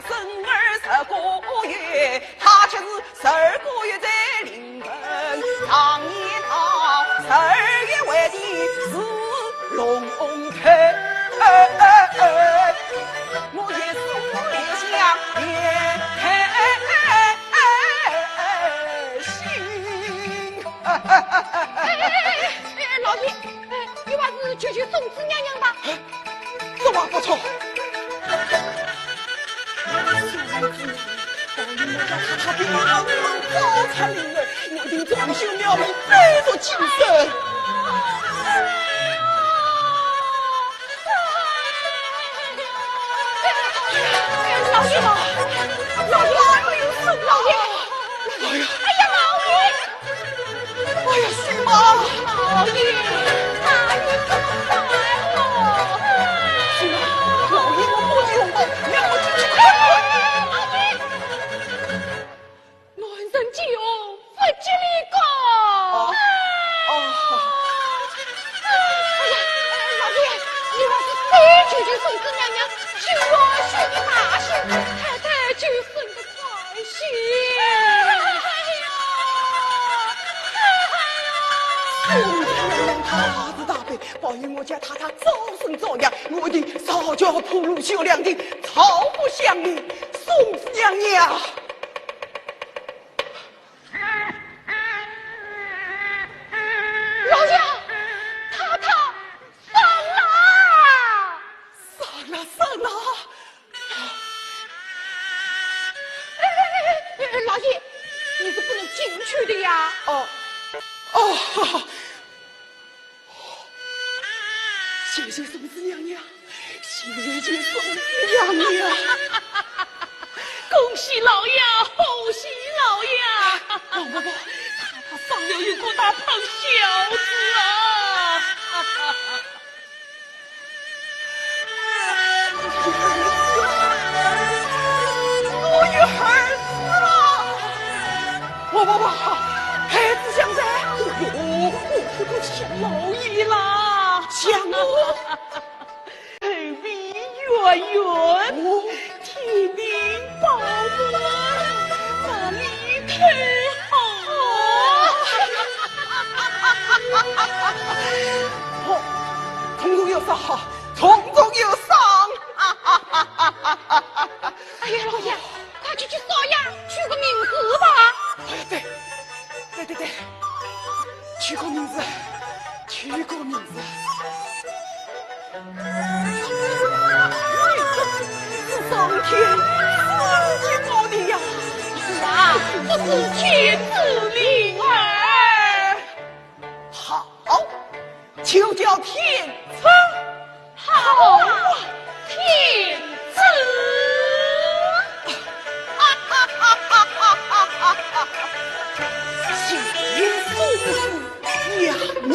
生儿十个月，他却是十二个月在临盆。常言道，十二月为的是龙胎。我一生留香也开心。哎，哎，哎，哎，老爷，哎，你还是求求送子娘娘吧。这话不错。送子娘娘，保佑我家太太平安，高才领儿，我定长修妙命，再做金身。哎呀，哎呀，老爷，老爷，老爷，老爷，哎呀，老爷。 哎呀，水妈！老爷，那你怎么办哦？水妈，老爷，我不用了，让我进去看看。老爷，男人酒，不吉利个。哦，哦。哎呀，老爷，你还是再求求送子娘娘，就要许你大喜，太太就生得 哎呀！哎呀！送子娘娘大慈大悲，保佑我家太太早生早养，我一定烧桥破路修良田，造福乡邻。送子娘娘！老爷，太太 上了！上了，上了！哎，哎，哎，哎，老爷，你是不能进去的呀。哦，哦，好，好。谢谢送子娘娘，谢谢送子娘娘。恭喜老爷，贺喜老爷！王婆婆，太太生了一个大胖小子啊！ 我有儿子了！王婆婆，孩子像谁？哦哟，我婆婆像老爷啦！像我？后面圆圆，哦。天庭饱满，万里开好。哦，统统有赏。 统统有赏。哎呀，老爷，快去给少爷取个名字吧。哎呀，对，对对对，取个名字，取个名字。是上天赐给我的呀。是啊，这是天赐灵儿。好， 就叫天赐。好啊，天赐。谢谢叔叔娘娘。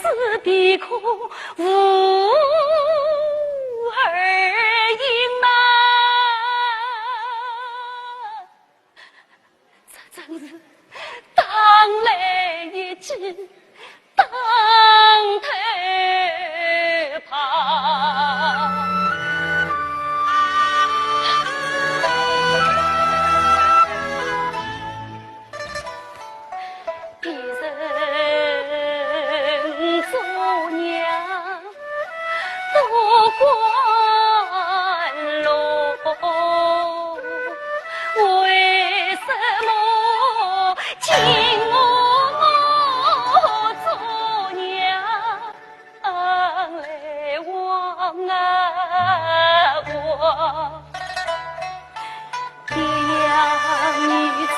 子的可无儿音呐？这真是当来一记当头炮。 别人做娘多欢乐，为什么今我做娘 来望啊望，一样女子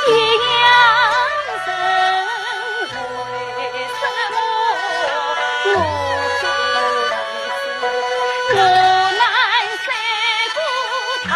一样人，为什么我做女子我难胜过她？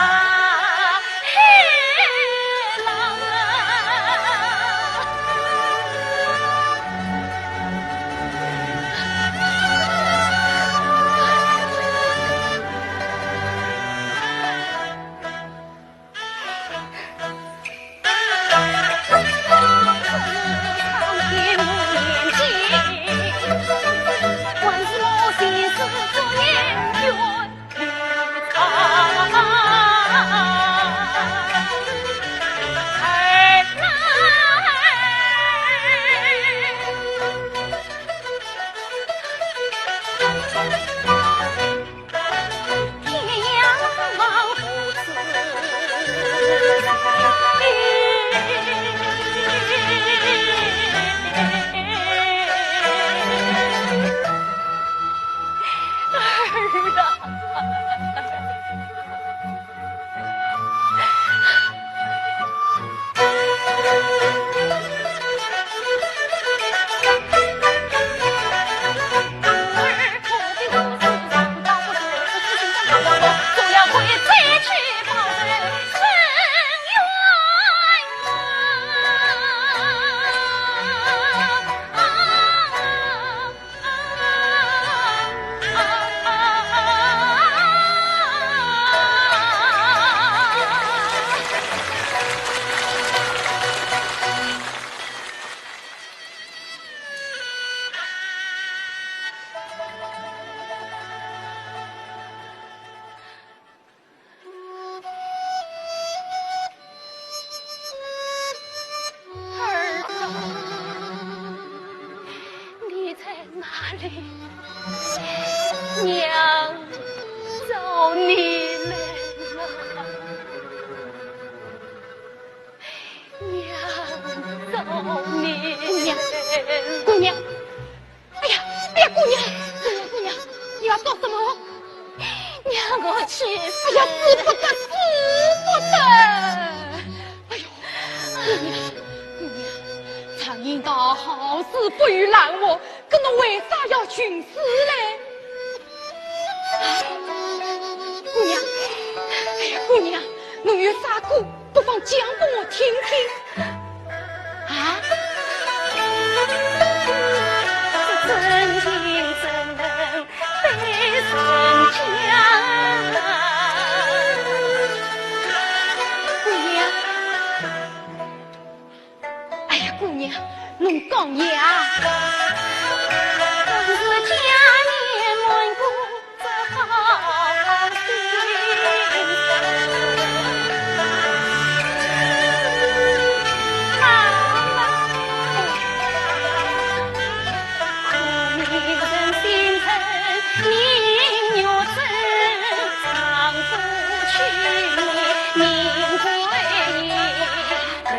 儿啊，你在哪里？娘找你来了。 娘找你。姑娘，姑娘，哎呀，哎呀，姑娘，姑娘，姑娘，你要做什么？娘，我去死。哎呀，使不得，使不得！哎呦，姑娘，姑娘，常言道好事不如烂祸， 搿侬为啥要寻死嘞？啊，姑娘，哎呀，姑娘，侬有啥苦，不妨讲拨我听听。啊？这真情怎能对人讲啊？姑娘， 哎呀，姑娘，侬讲呀。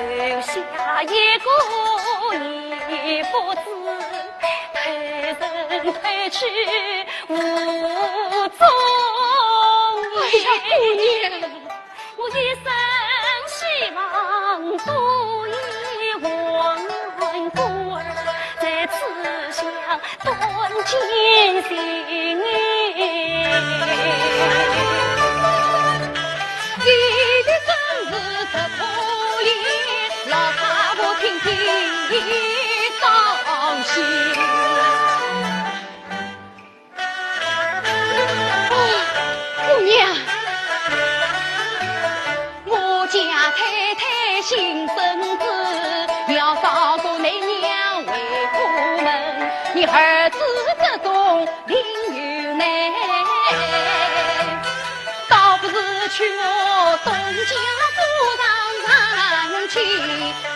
留下一个也不知，推人推去无踪影。哎呀，姑娘。我一生希望多一王官儿，在此乡 断尽情。你的身世不可言，老太婆听听伤心。要少说你娘为苦闷，你儿子这种另有难，倒不如娶我东家姑娘上去。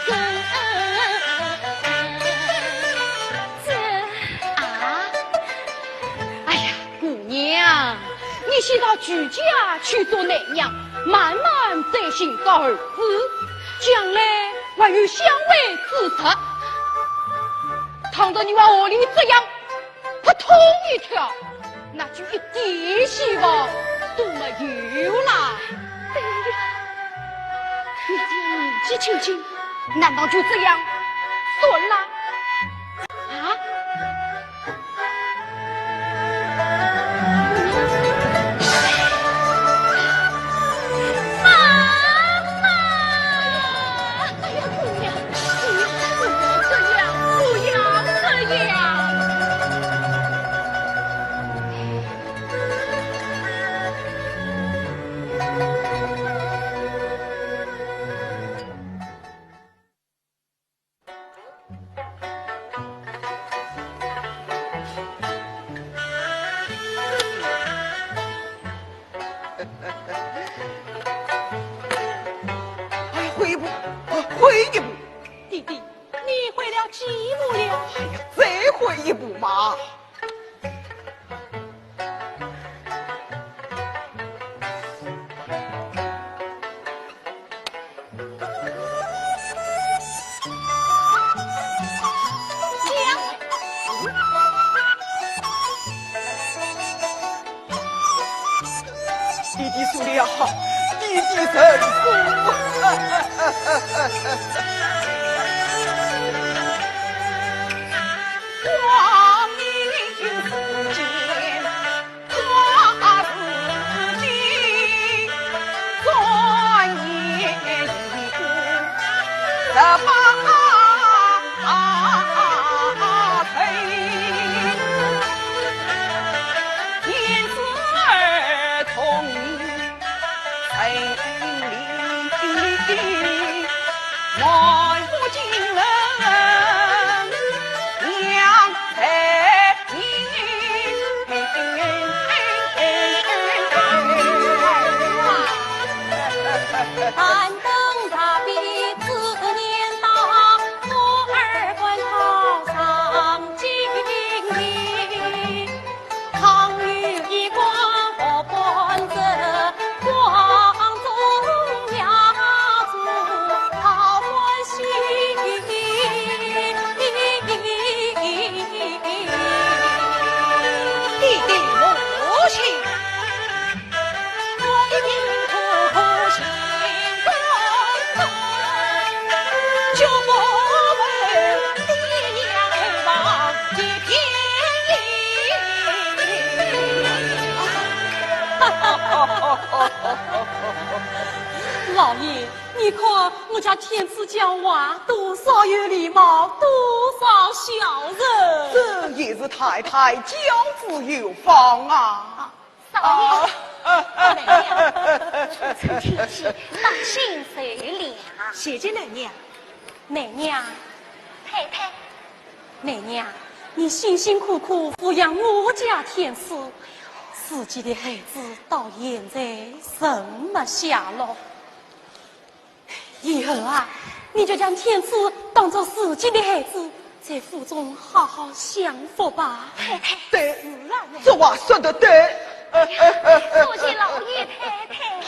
这啊，哎呀， 姑娘，你先到徐家去做奶娘，慢慢再寻个儿子，将来还有相会之日。倘若你往河里这样扑通一跳，那就一点希望都没有啦。哎呀，你这年纪轻轻，难道就这样算了？啊？ 哎呀，退一步，退一步。弟弟，你悔了几步了？哎呀，再退一步嘛。 弟弟说得好，弟弟成功。光阴似箭， 老爷，你看我家天赐讲话多少有礼貌，多少孝顺。这也是太太教子有方啊。 少爷，啊，啊，啊，这天气，当心受凉。谢谢奶娘。奶娘。太太。奶娘，你辛辛苦苦抚养我家天赐，自己的孩子到现在仍没下落。 以后啊，你就将天赐当作自己的孩子，在府中好好享福吧。太太。对，是啊，这话说得对。多谢老爷太太。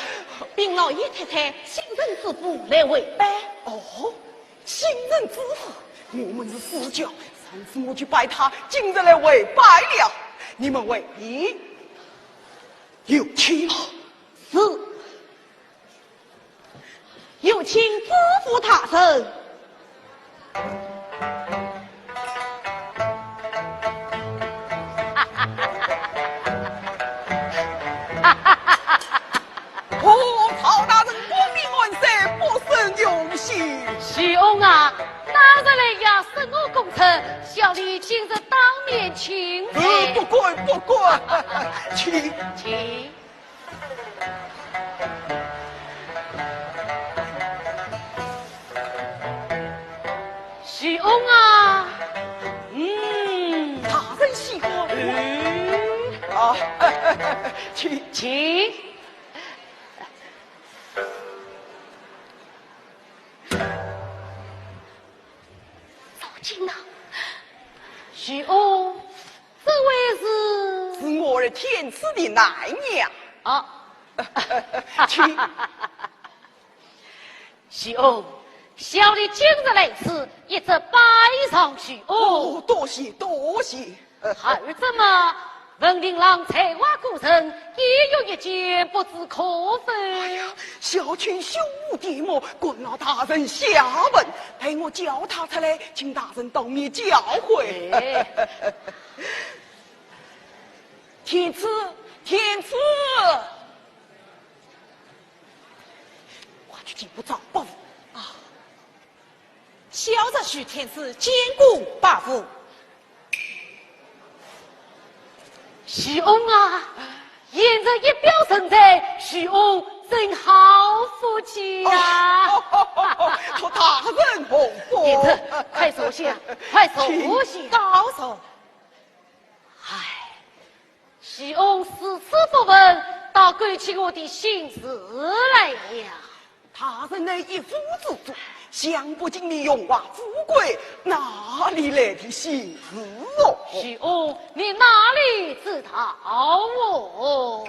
禀老爷太太，新任知府来回拜。哦，新任知府，我们是世交，上次我去拜他，今日来回拜了。你们回禀。有请。是。 有请知府大人。哦，曹大人光临安山，不胜荣幸。徐翁啊，大人来呀，升我功臣，小弟今日当面请罪。呃，不敢，不敢。请。请。徐翁啊，嗯，大人喜欢。嗯，啊，请。请。走近啊。徐翁，这位是？是我儿天赐的奶娘。啊。请。 徐翁，小女今日来此，一则拜上徐翁。哦，多谢，多谢。二则嘛，闻令郎才华过人，一月一见，不知可否？哎呀，小卿胸无定目，敢劳大人下问，待我叫他出来，请大人当面教诲。哎。天赐，天赐。 快去见我赵伯父。啊，小侄许天赐见过伯父。徐翁啊，贤侄一表人才，徐翁真好福气呀。哦，哦，哦，哦，托大人洪福。贤侄，快坐下，快坐下。请。告坐。唉， 徐翁如此不文，倒勾起我的心事来了。大人乃一夫之主，享不尽的荣华富贵，哪里来的心事哦？徐翁，你哪里知道哦？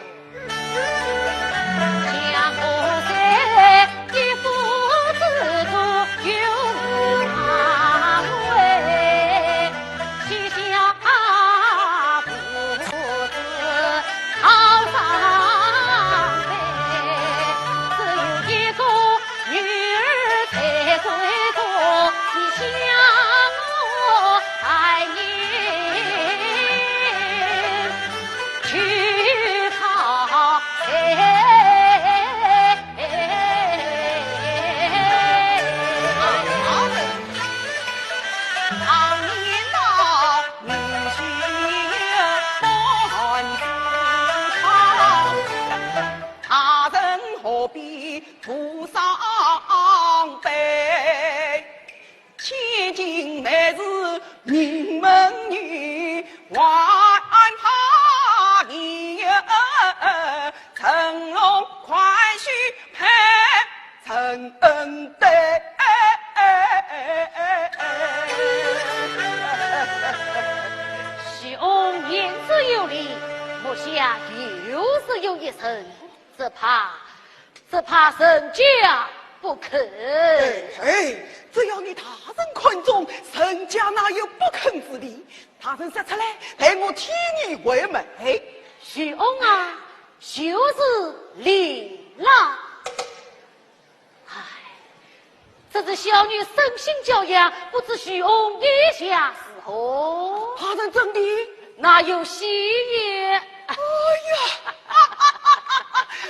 大人何必徒伤悲？ 千金乃是名门女，还她年幼，乘龙快婿配成对。徐翁言之有理，目下又是有一人，只怕 只怕人家不肯。哎，哎，只要你大人看中，人家哪有不肯之理？大人说出来，待我替你回媒。徐翁啊，就是令郎。唉，这是小女生性娇养，不知徐翁意下如何？大人真的？那有喜也。 哎呀，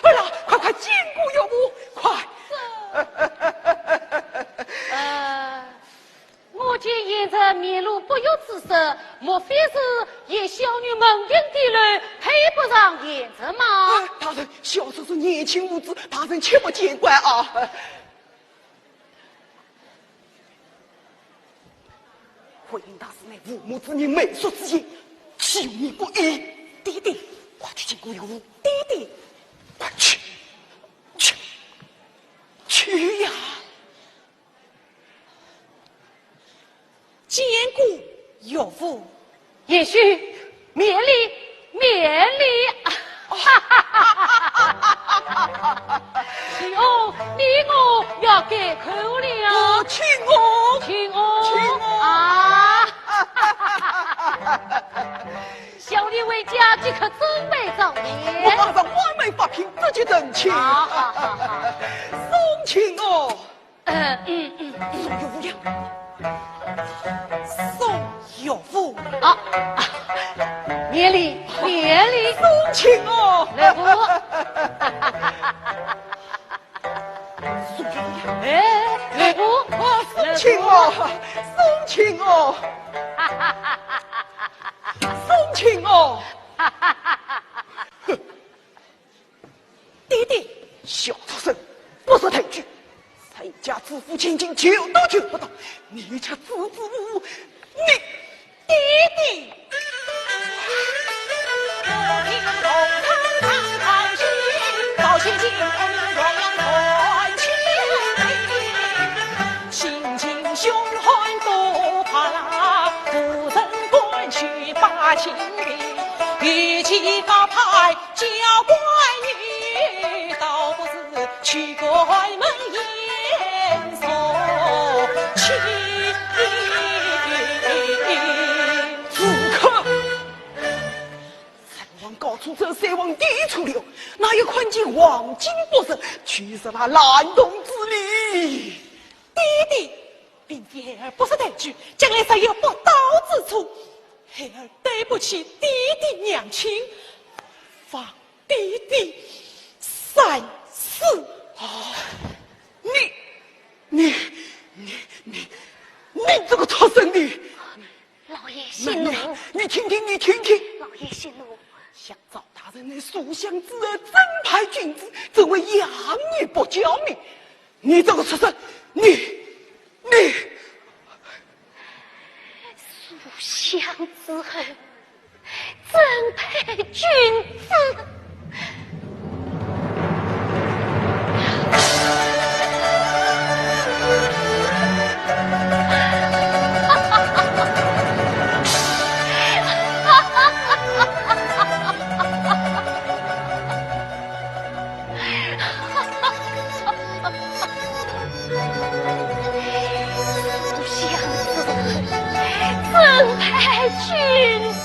哎呀，快快见过岳父，快！呃，我见贤侄面露不悦之色，莫非是嫌小女门庭低賤，配不上贤侄吗？哎，大人，小侄是年轻无知，大人切莫见怪啊。 回禀大人，乃父母之命，媒妁之言，岂有不依？爹爹，快去见过岳父。爹爹，快去，去，去呀！见过岳父。 贤婿，免礼，免礼。徐翁，你我要改口了。哦，请哦，请哦，请哦。啊！小弟回家即刻准备早点。我马上换媒发聘，直接成亲。好，好，好，好。送亲哦。 呃，嗯，嗯，嗯。送岳父呀。送岳父。啊，啊，免礼，免礼。送亲哦。来福。送岳父呀。哎，来福。哦，送亲哦，送亲哦。送亲哦。爹爹，小畜生，不识抬举，谁家之富千金，求都求不到，你这支支吾吾，你爹爹。住口！三王高处斩，三王低处留，哪有看见黄金不认，就是那烂铜子哩。爹爹，并非孩儿不识抬举，将来若有不到之处，孩儿对不起爹爹娘亲，望爹爹三思。啊，你，你，你，你，你这个畜生，你！老爷息怒。你听听，你听听。老爷息怒。想赵大人乃书香之后，正派君子，怎会养你不教呢？你这个畜生，你，你！书香之后，正派君子。不想死，正派君子。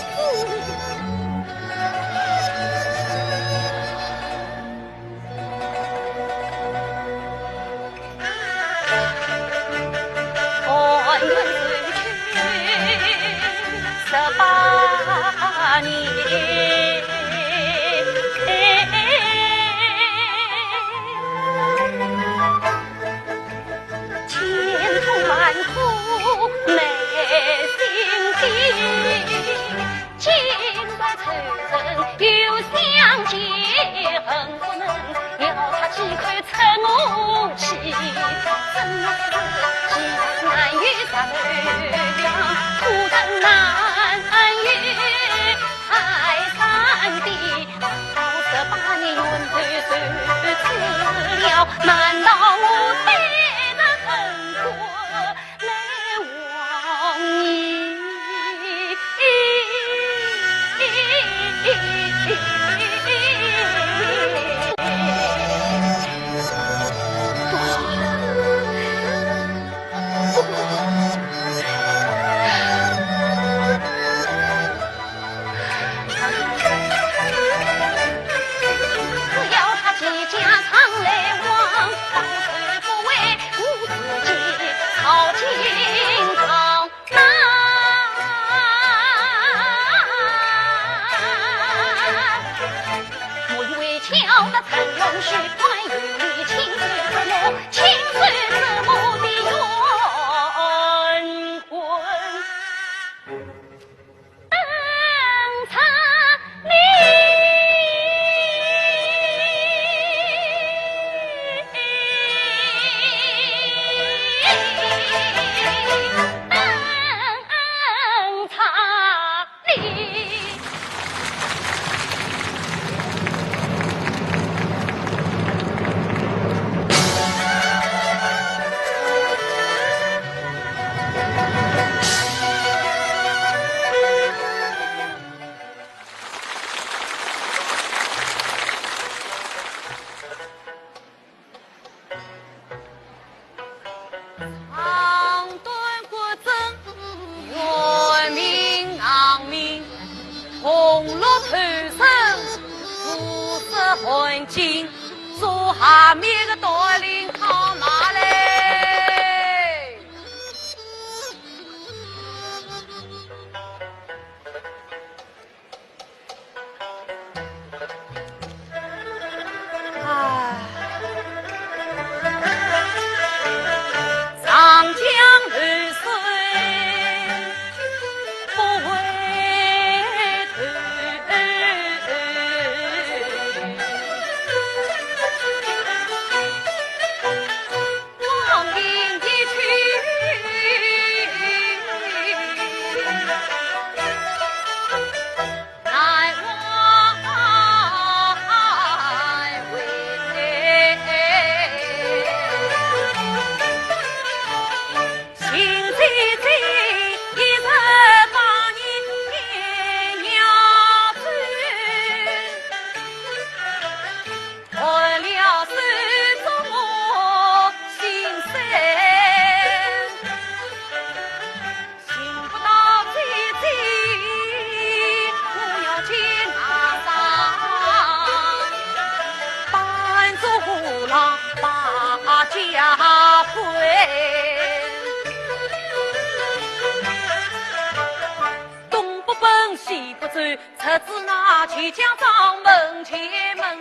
出自那犄角掌门前门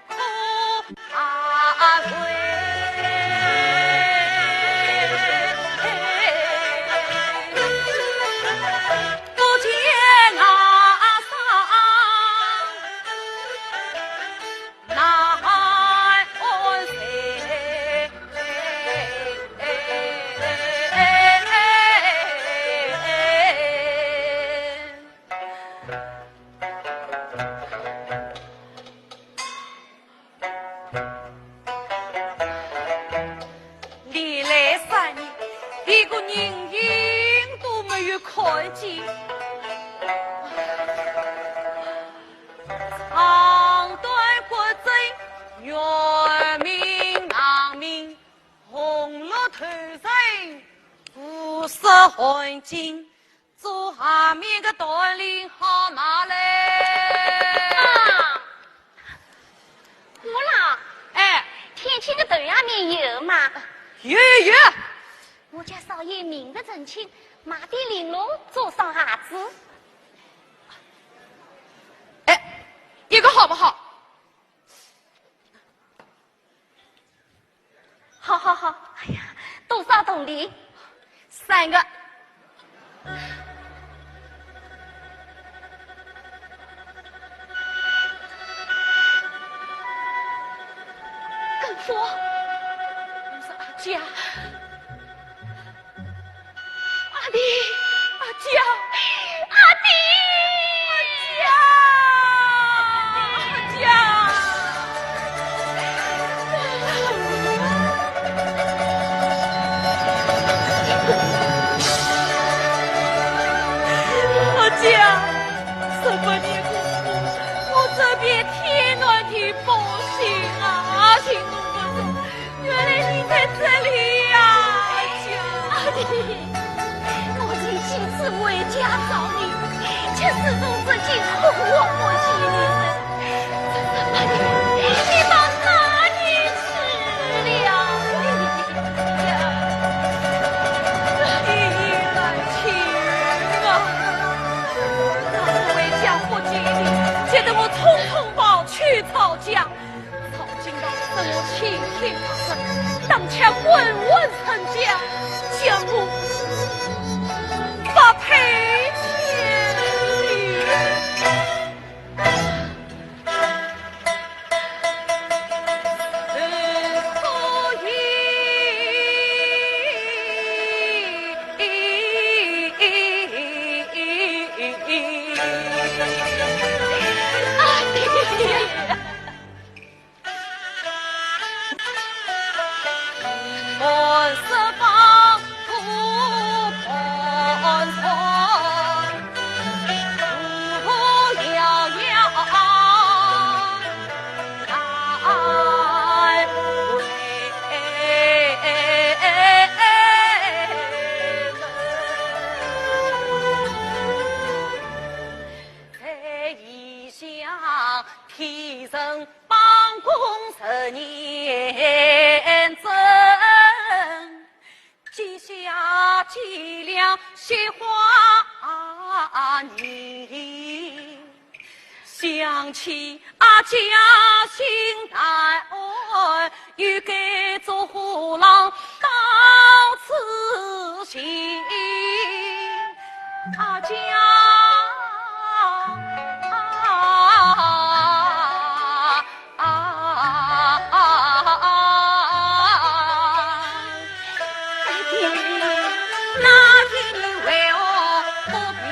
后苦啊回。不见那山难安谁。 连来三日，一个人影都没有看见。长短骨折，圆明囊明， 红绿头绳，五色汗巾，做下面个断令好拿来。啊，我啦，哎，天青个头下面有吗？有，有。我叫少爷明个成亲，买点绫罗做双鞋子。哎，一个好不好？ 好好好，哎呀，多少铜钿？三个。更夫。我说阿姐啊， 阿弟，阿姐，阿弟，阿姐，阿姐。阿姐，十八年过后，我这边天南地北寻啊，寻侬不着。 原来你在这里呀！阿弟，我曾几次回家找你，却始终只见哭哭啼啼声。这十八年，你到哪里去了？你难寻啊！让我回家不见你，急得我匆匆跑去曹家。 曹金宝生我青天大圣，当街滚滚成家，将我发配千里。在异乡天神 帮工十年整，稷下脊梁雪花泥。想起啊，家兴难安，又该做何郎到此行。 阿姐啊，那天你为何不平？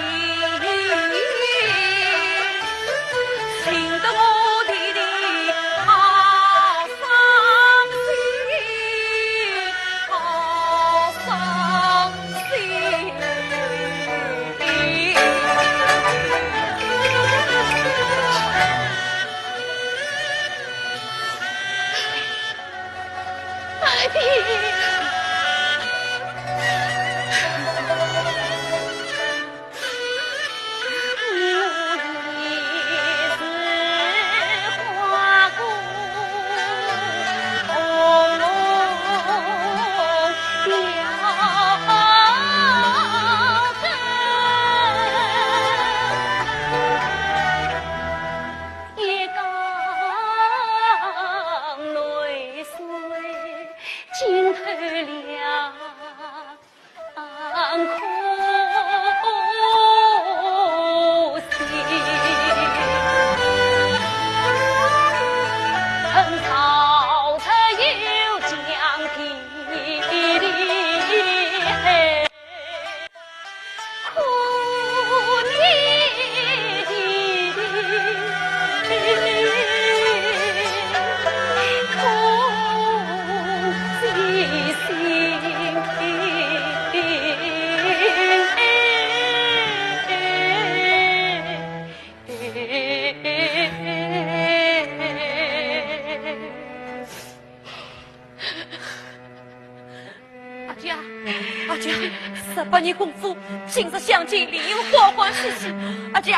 八年功夫，今日相见，理应欢欢喜喜。阿姐，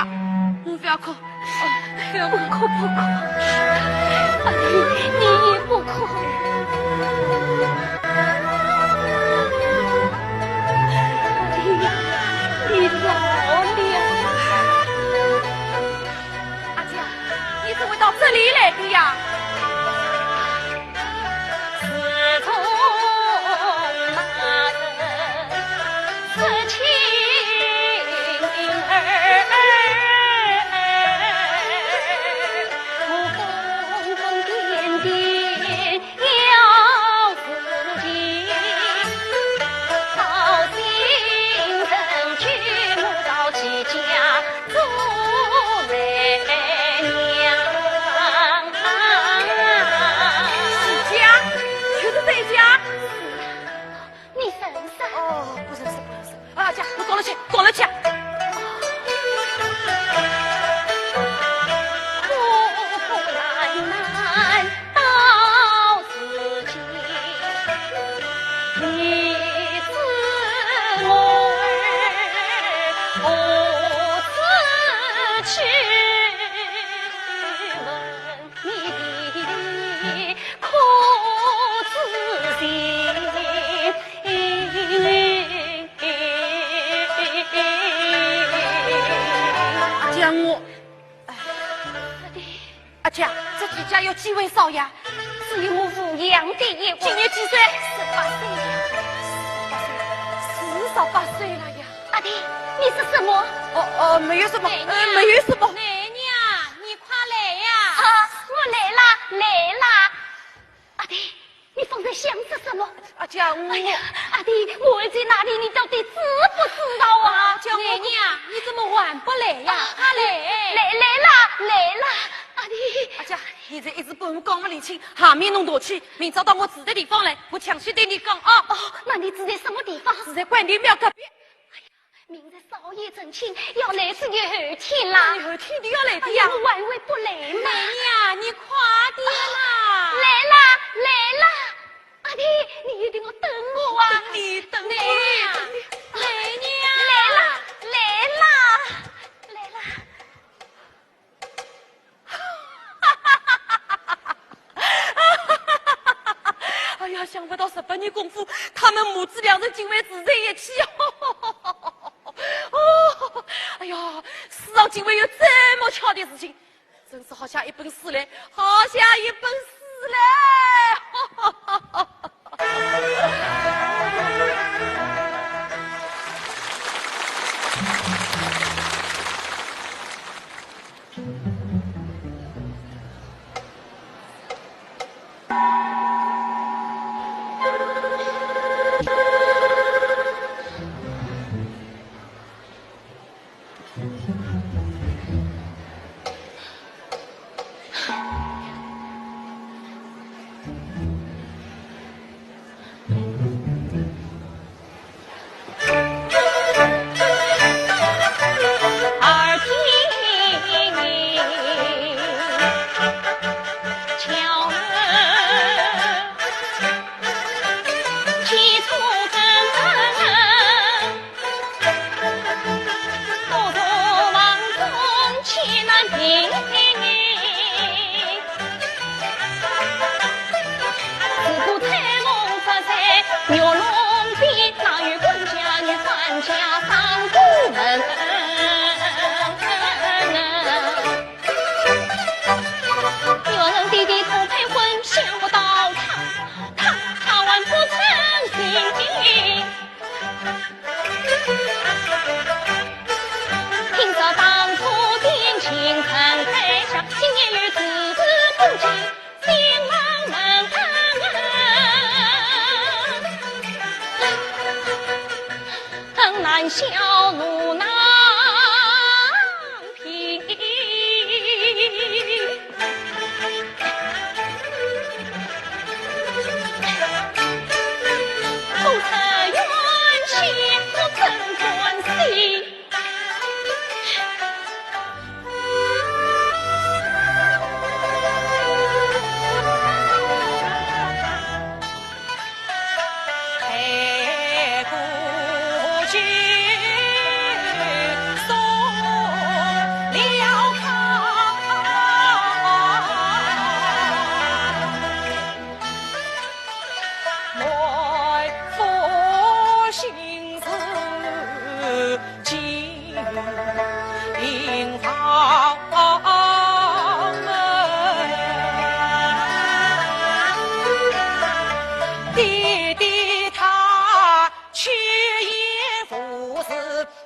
侬勿要哭，哦，勿要哭。不哭，不哭。阿弟，你也不哭。阿弟呀，你老了。阿姐，你怎么到这里来的呀？ 徐家，就是这家。你认识？哦，不认识，不认识。啊，这样，我走了去，走了去。 阿姐，我，哎，阿姐，这徐家有几位少爷？只有我武阳的一位。今年几岁？十八岁呀。十八岁，四十八岁了呀。阿弟，你说什么？哦，哦，没有什么，呃，奶娘，没有什么。奶娘，你快来呀！啊，我来啦，来啦。阿弟，你方才想些什么？阿姐，我，哎呀，阿弟，我在哪里？你到底知不知道啊？阿姐，我，奶娘，你怎么还不来呀？啊，快来！来，来啦，来啦，阿弟。阿姐，现在一时半会讲不理清，下面侬拿去，明朝到我住的地方来，我详细对你讲啊。哦，那你住在什么地方？住在关帝庙隔壁。 明日少爷成亲，要来是你后天啦。你后天就要来的呀？哎呀，我还会不来吗？奶娘，你快点啦！来啦，来啦！阿弟，你一定要等我啊！等你，等你，奶娘，等你。奶娘。来啦，来啦，来啦！ 哎呀，想不到十八年功夫，他们母子两人竟会住在一起。哦，哎呀，世上竟会有这么巧的事情，真是好像一本书嘞，好像一本书嘞。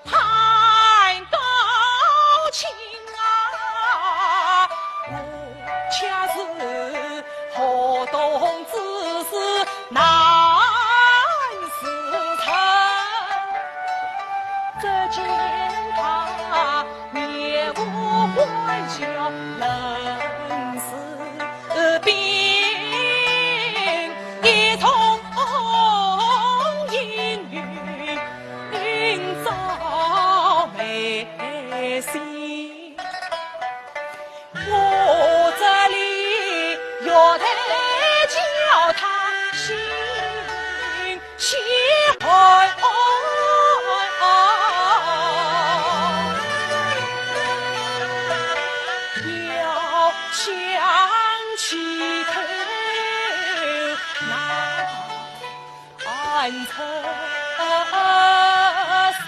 谈高情啊，我家是河东之士难自称。只见他面无欢笑，冷似冰，一重阴云 照眉心。我这里要得叫他心心寒，要想起头那 难成身。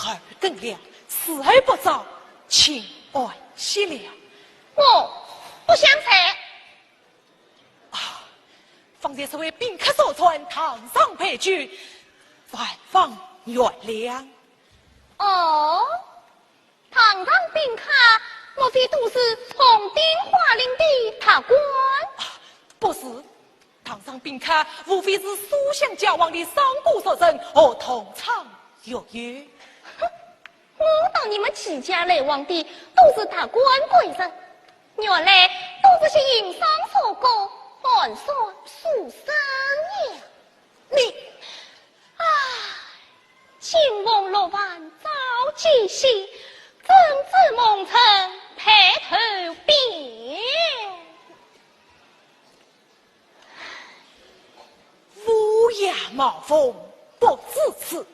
二更了，伺候不着，请安歇了。我不想睡。啊，方才这位宾客所传，堂上被拒，万望原谅。哦， 堂上宾客，莫非都是红顶花翎的大官？不是，堂上宾客无非是书香交往的商贾俗人和同窗学友。哼，我当你们几家来往的都是达官贵人，原来都是些行商炒股、寒酸书生呀。你，唉， 金凤落凡早几许，怎知梦成白头变？乌鸦冒风不知处，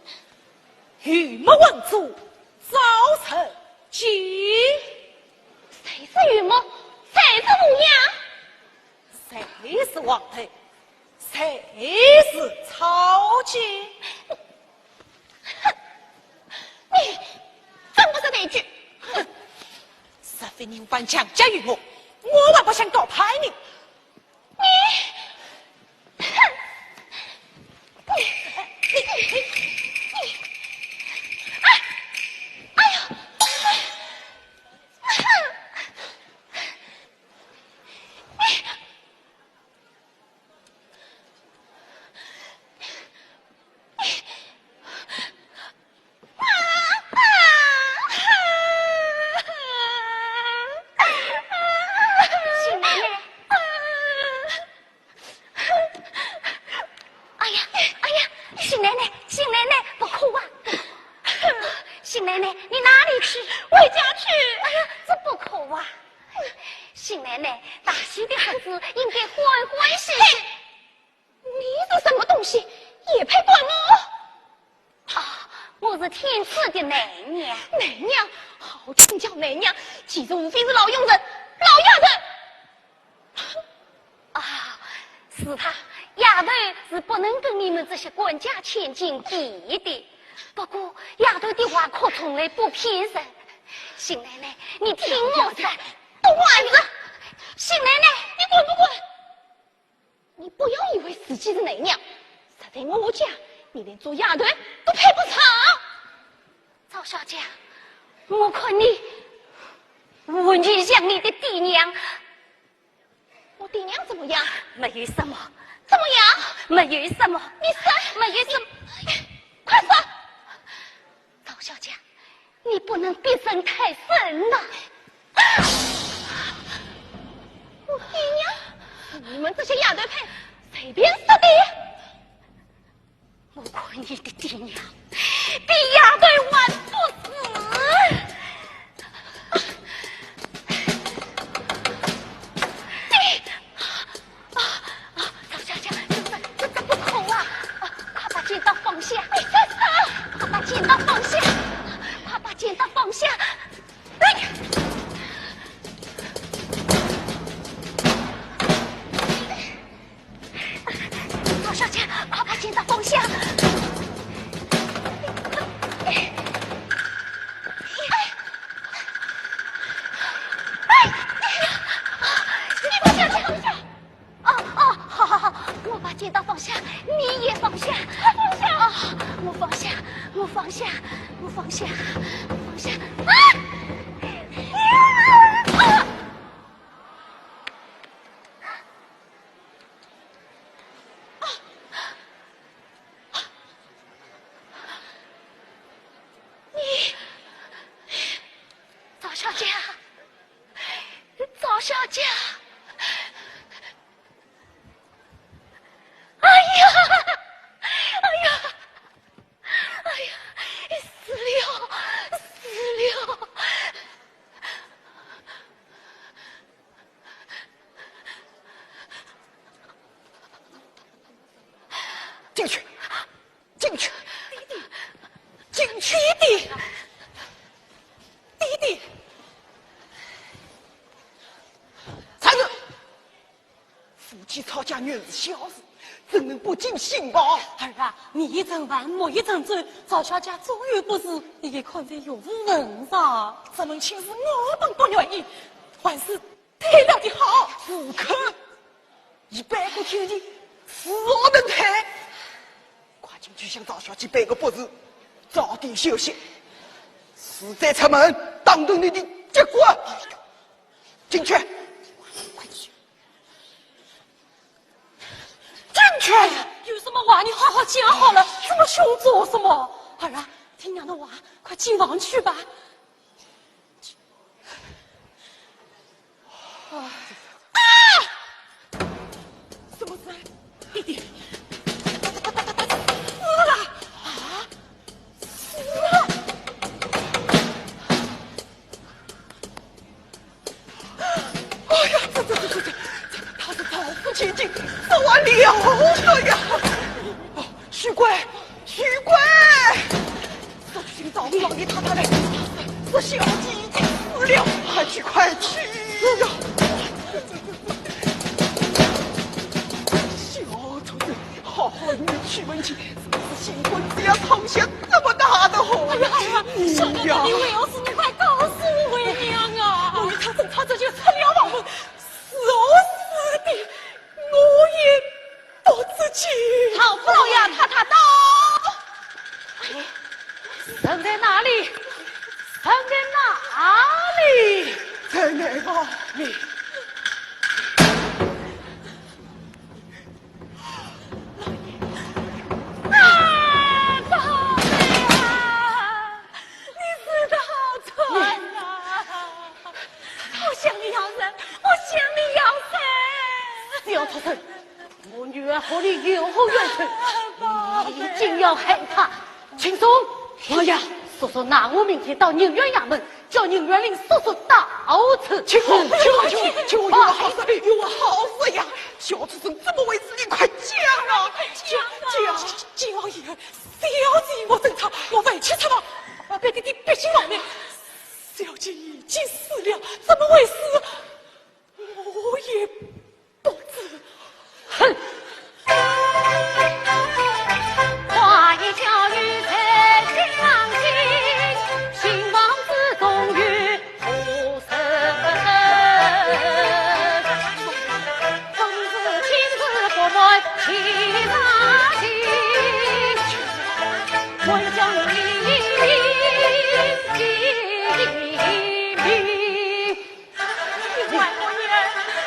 鱼目混珠遭人惊。谁是鱼目？谁是乌鸦？ 谁是王头？谁是草芥？哼，你真不识抬举！哼，若非你万强加于我，我还不想高攀你。你，哼，你，你，你，你，哎，哎呦，哎，哼。 新奶奶。哎呀，哎呀，新奶奶，新奶奶，不哭啊！新奶奶，你哪里去？回家去。哎呀，这不哭啊！ 新奶奶，大喜的日子应该欢欢喜喜。你是什么东西，也配管我？啊，我是天赐的奶娘。奶娘？好听叫奶娘，其实无非是老佣人、老丫头。 啊，是她，丫头是不能跟你们这些官家千金比的。不过丫头的话可从来不骗人。新奶奶，你听我说。懂我儿子。新奶奶，你滚不滚？你不要以为自己是奶娘，在我家，你连做丫头都配不上。赵小姐，我看你完全像你的爹娘。 我爹娘怎么样？没有什么。怎么样？没有什么。你说。没有什么。快说！赵小姐，你不能逼人太甚了。我爹娘是你们这些丫头配，随便说的。 我看你的爹娘比丫头还不如。你，啊，啊，赵小姐，这，这，这不可啊！啊，快把剪刀放下！你干啥？快把剪刀放下！快把剪刀放下！哎呀！放下，我放下，放下！啊！啊！你，赵小姐，赵小姐。 哎呀，哎呀，哎呀，死了，死了！进去，进去，弟弟，进去，弟弟，弟弟，站住！ 夫妻吵架原是小事，怎能不经心吧？儿啊，你一阵烦，我一阵转，赵小姐总有不是，你看这又无文章。这门亲事我本不愿意，还是退了的好。住口！你背过天地，死我能退？快进去向赵小姐赔个不是，早点休息。死再出门，当头你的结果。进去。快去。 进去！有什么话你好好讲好了，这么凶做什么？儿啊，听娘的话，快进房去吧。啊！啊！什么事？弟弟，死了！啊？死了！ 哎呀，这这这这这，这他是赵府千金，早晚了得呀！哦，许贵，许贵，速去寻赵府老爷太太来，这小姐已经死了，快去快去呀！小畜生， 好好与你去问去，怎么是新婚子要闯下这么大的祸呀？哎呀，哎呀，你呀，小娘，你为何事？你快告诉我为娘啊！我与他争吵，这就出了房门，是何死的，我也不知情。赵府老爷太太到。人在哪里？人在哪里？在内房里。 啊，宝贝啊，你死得好惨呐！我想你要死，我想你要死！小畜生，我女儿和你有何冤仇？你竟要害她！ 秦松，老爷，速速拿我明天到宁远衙门，叫宁远令速速到此。秦王，秦王，秦王，秦王，有何好说，有何好说呀？小畜生怎么回事？你快讲啊！讲啊！秦王爷，小姐我争吵，我回去吃饭，别的地别进房门。小姐已经死了，怎么回事？ 我也不知。哼！你害我女儿，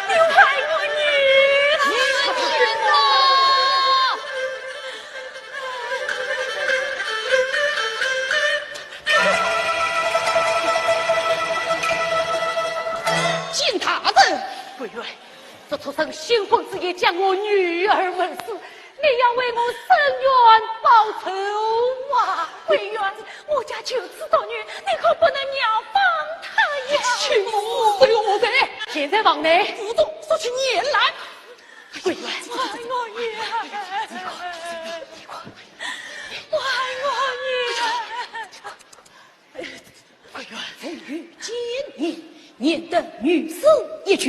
你害我女儿！你去死！金大人！桂圆，这畜生新婚之夜将我女儿闷死， 你要为我伸冤报仇啊！桂圆，我家求子夺女，你可不能饶放他呀！秦王，我何罪？现在房内。府中速去严拦。桂圆，我爱我女儿，我爱我女儿。 桂圆，未遇奸佞，愿得女婿一举。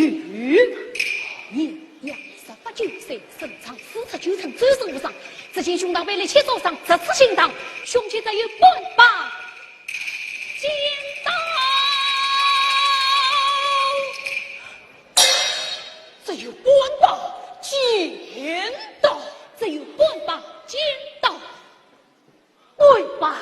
年约十八九岁，身长四尺九寸，周身无伤。只见胸膛被利切所伤，直刺心脏，胸前只有半把尖刀。只有半把尖刀。只有半把尖刀。 跪吧，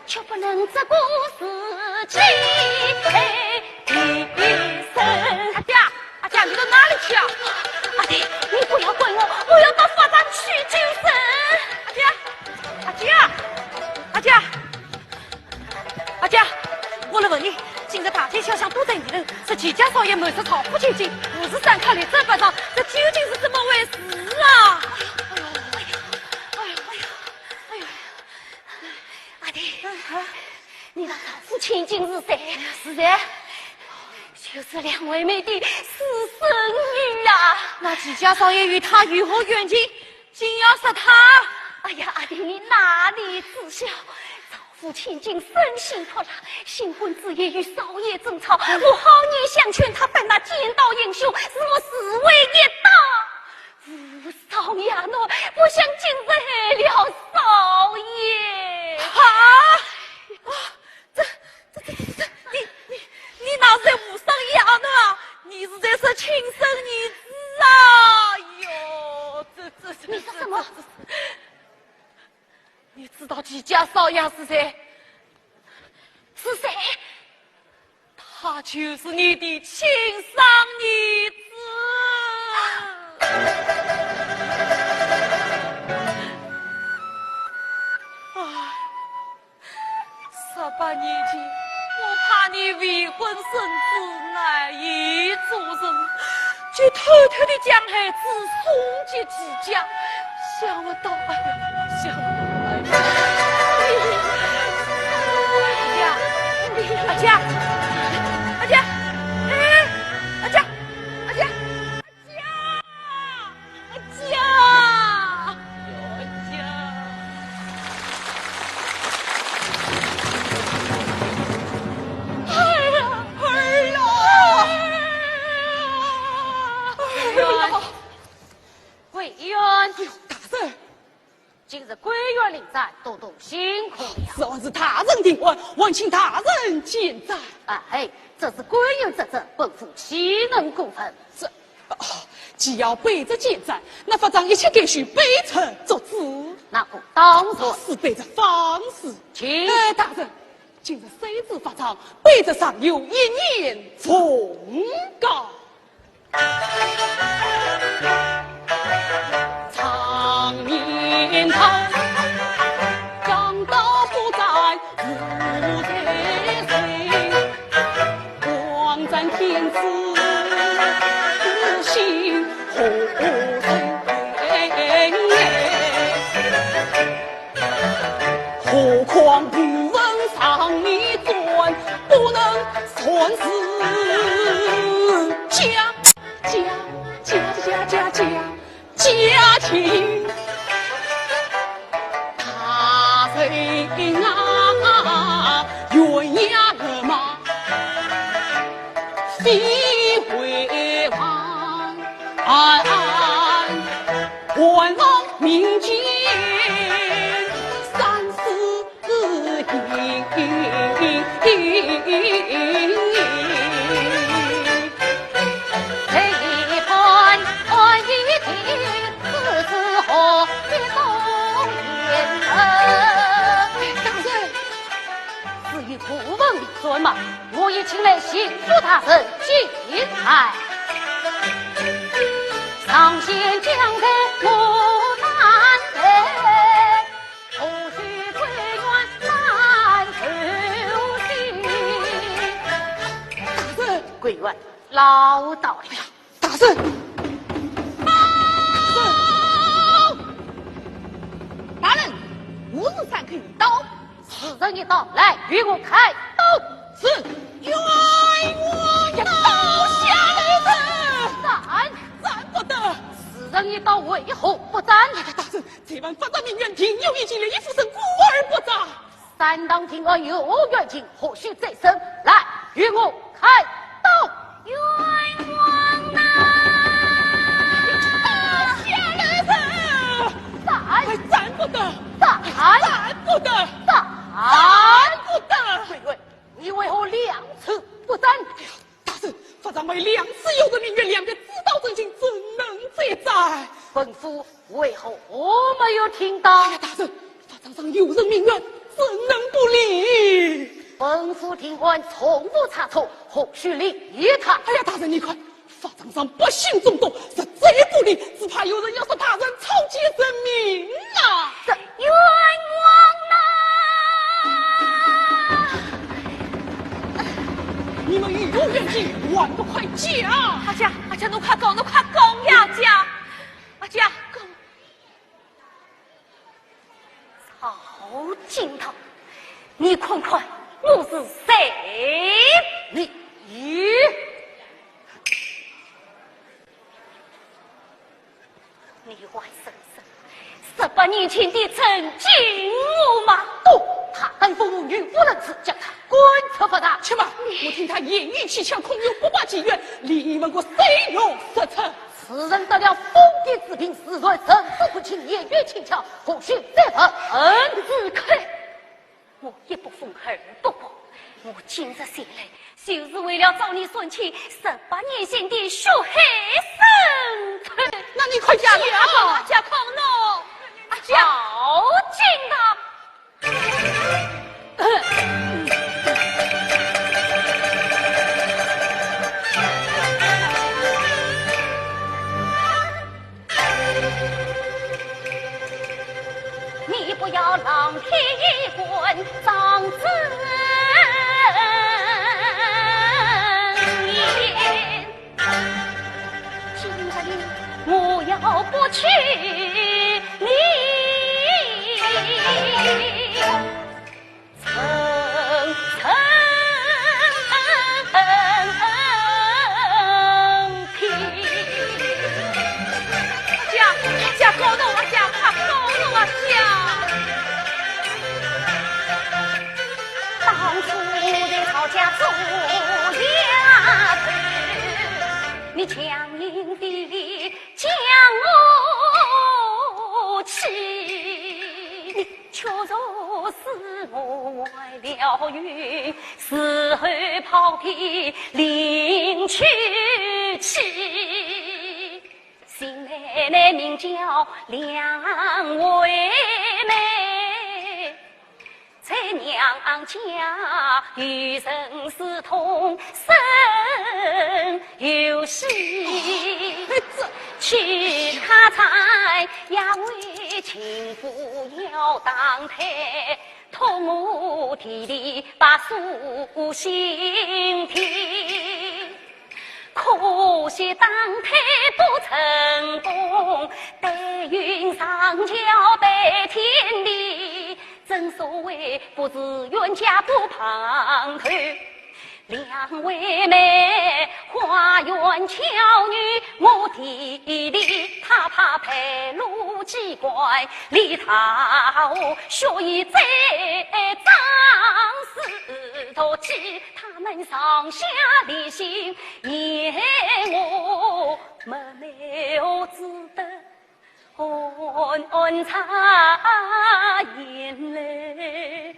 绝不能这个时机。阿姐，阿姐，你到哪里去啊？阿弟，你不要管我，我要到法场去救人。阿姐，阿姐，阿姐，阿姐，我来问你，今日大街小巷都在议论，说齐家少爷谋杀曹府千金，不是三刻立斩法场，这究竟是怎么回事啊？哎呦，哎呦，哎呦，哎呦，哎呦。 阿弟，你那曹府千金是谁？是谁？就是两位妹弟私生女呀。那齐家少爷与她有何冤情，竟要杀她？哎呀，阿弟，你哪里知晓？曹府千金生性泼辣，新婚之夜与少爷争吵，我好言相劝，她反拿尖刀行凶，是我自刎一刀。 无双夜难，不想竟然害了少爷。啊！啊！这、这、这、这、这，你、你、你哪是在无双夜难啊？你是在说亲生儿子啊！哎呦，这、这、这、你说什么？这、这、这，你知道齐家少爷是谁？是谁？ 他就是你的亲生儿子。唉，十八年前，我怕你未婚生子难以做人，就偷偷地将孩子送给齐家。 想不到，哎呀，想不到，哎呀，阿姐，阿姐，阿姐，哎，阿姐，阿姐，阿姐，阿姐，哎呀，哎呀，儿啊，哎呀，哎呀。 桂圆。哎呦，大人。今日桂圆临斩，都督辛苦了。是，是大人定案，还请大人见斩。哎，这是桂圆之罪，本府岂能过问？这，哦，既要卑职见斩，那法场一切该须卑职做主。那个当然。是卑职放肆。请。哎，大人，今日虽是法场，卑职尚有一言奉告。 常言道，讲道不在无罪谁，王占天子不能算是家家家家家家家庭。大人啊，悬崖勒马，非为王。万望民间三四 大人，是有何问题？转马，我已请来刑部大人进来。上仙将在牡丹台， 后续官员难受刑。大人，官员老到了。大人，大人，大人，何事三更一刀？此人一刀，来与我开刀。是。冤枉刀下留人。斩！斩不得。此人一刀，为何不斩？大人， 这万发达名媛，定有一计，连夫人故而不斩。三当定案，有何冤情？何须斩首？来，与我开刀。冤枉呐！刀下留人！斩！哎，斩不得！斩！斩不得！斩！斩不得！官员，你为何两次不斩？哎呀， 大人，法场外两次有人命案，两边知道真情，怎能再斩？本府为何没有听到？哎呀，大人，法场上有人命案，怎能不理？本府听案从无差错，何须理他？哎呀，大人，你看，法场上百姓众多，实在不理，只怕有人要说大人草菅人命啊！这 冤枉呐！你们有何冤情，还不快讲！阿姐，阿姐，侬快讲，侬快讲呀，阿姐！阿姐，讲！曹金堂，你看看我是谁？你 你还承认十八年前的真情吗？不，他敢不顾女夫人之，将他赶出法场。且慢，我听他言语蹊跷，恐有不法之冤，理问个水落石出。此人得了疯癲之病，自然神志不清，言语蹊跷，何须再问？恩子开。 我一不疯，二不狂，我今日前来，就是为了找你算清十八年前的血海深仇。那你快讲！阿姐，阿姐，阿姐，阿姐，好劲道！ 你不要狼狈一官张嘴言，今日里我要剥去你。 阿姐，阿姐，告侬，阿姐，快告侬，阿姐！当初我在曹家做丫头，你强硬地将我气。 却说是我怀了孕，事后跑的林区去。新奶奶名叫梁惠美，在娘家有人私通，生有喜。其他在衙门情妇要当台， 托我替你把书信递，可惜当台不成功，白云上桥白天地，正所谓不是冤家不碰头。两位妹，花园巧女，我弟弟他怕被路机关，离他学艺最张是多计，他们上下离心，也我们没有值得 暗暗擦眼泪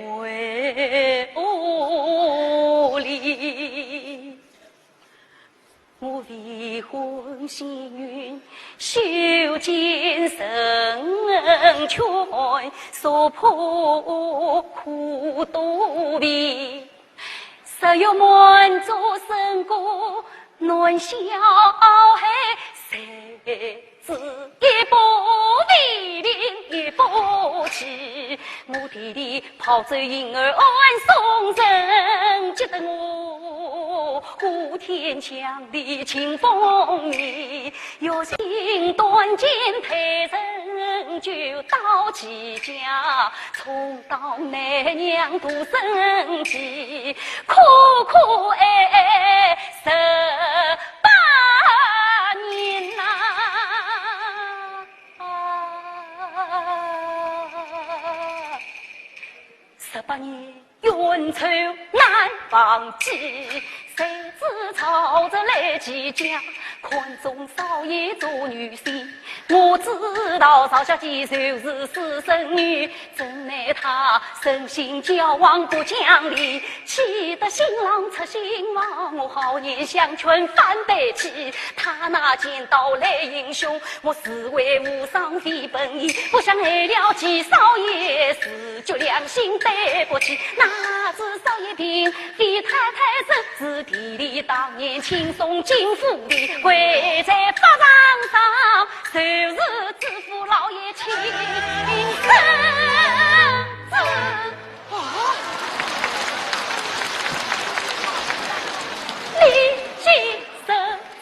为何哩。我未婚先孕，受尽成全，所迫苦多病。 十月满足生过，男小孩，谁知一步未平一步棋。我弟弟跑走婴儿暗送人，急得我呼天抢地庆丰年。 月薪短见配人就到其家，重蹈难娘独生计，苦苦哀哀十八年呐。 十八年冤仇难忘记，谁知曹植来其家，看中少爷做女婿。我知道曹小姐就是私生女，怎奈她生性骄横不讲理，气得新郎出新房，我好言相劝反被气。她那尖刀来行凶， 我自谓无伤非本意，不想害了齐少爷，自觉良心对不起。哪知少爷并非太太人，是地里当年亲送进府里，跪在法场上，就是知府老爷亲身。啊！你既是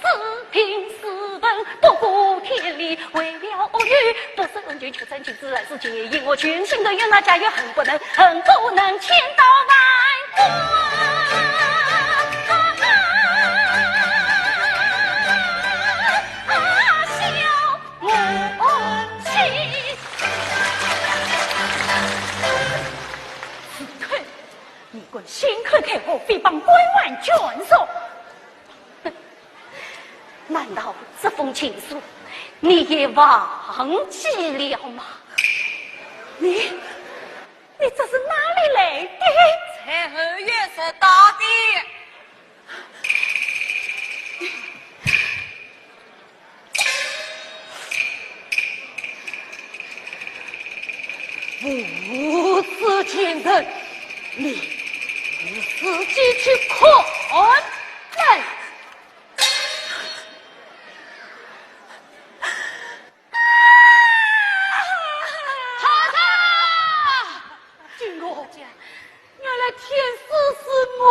子凭私奔，不顾天理，为了恶女，不思恩情，却成情子，来世结义，我全心的愿那家业恨不能，恨不能迁到万国。啊，小母亲。此刻，你敢信口开河，诽谤官员眷属？ 难道这封情书你也忘记了吗？你，你这是哪里来的？在后院拾到的。 无知贱人，你，你自己去看来。太太！金姑， 原来天师是我。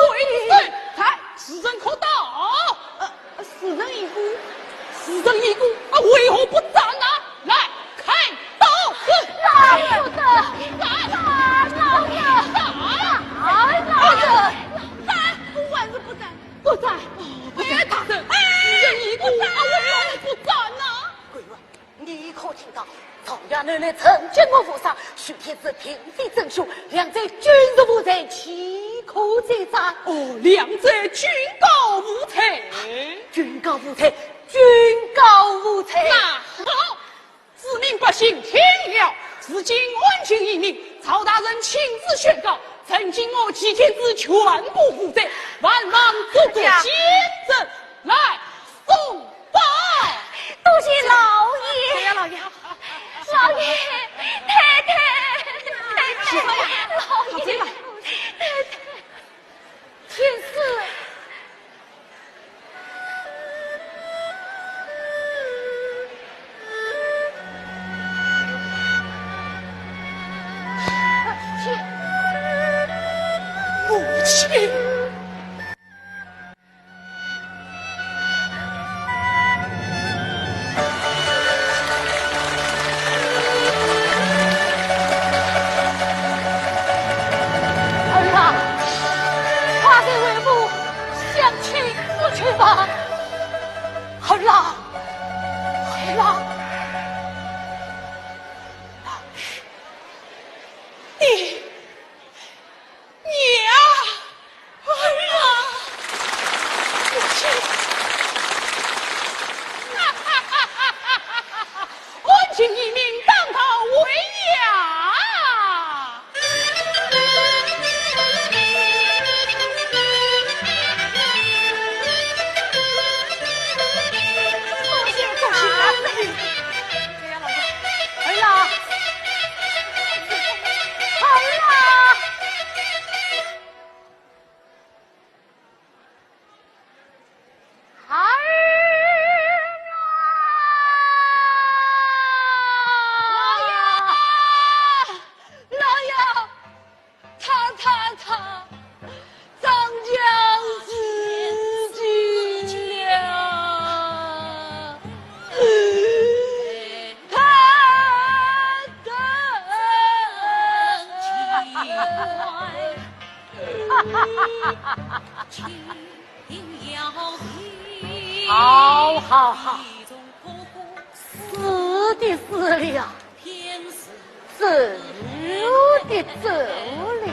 贵人在，时辰可到。呃，时辰已过。时辰已过，啊，为何不斩啊？来，开刀！老夫子，来，老夫子，来，老夫子，来，我还是不斩。不斩，哦，不斩，大人，时辰已过，啊，为何不斩啊？贵人， 你可听到赵衙内来陈节我无伤，许天子并非真凶，两者均是无罪，岂可再斩？哦，两者均告无罪。均告无罪，均告无罪。那好，子民百姓听了，如今案情已明，赵大人亲自宣告，陈节我许天子全部无罪，万望做个见证。来，送 报。多谢老爷。谢谢老爷。老爷，太太，太太，老爷，太太，天师。母亲。去，我去吧。儿啊，儿啊，你，你呀，儿啊，我去。我请你明当告回呀。 儿啊！老爷，老爷，他他他，张家自尽了。他他。 好，好，好，死的死了，走的走了。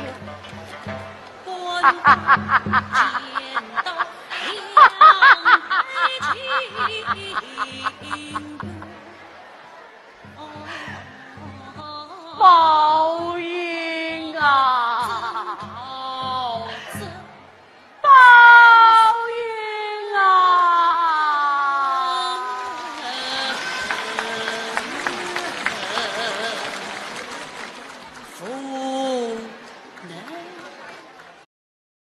报应啊！报应啊！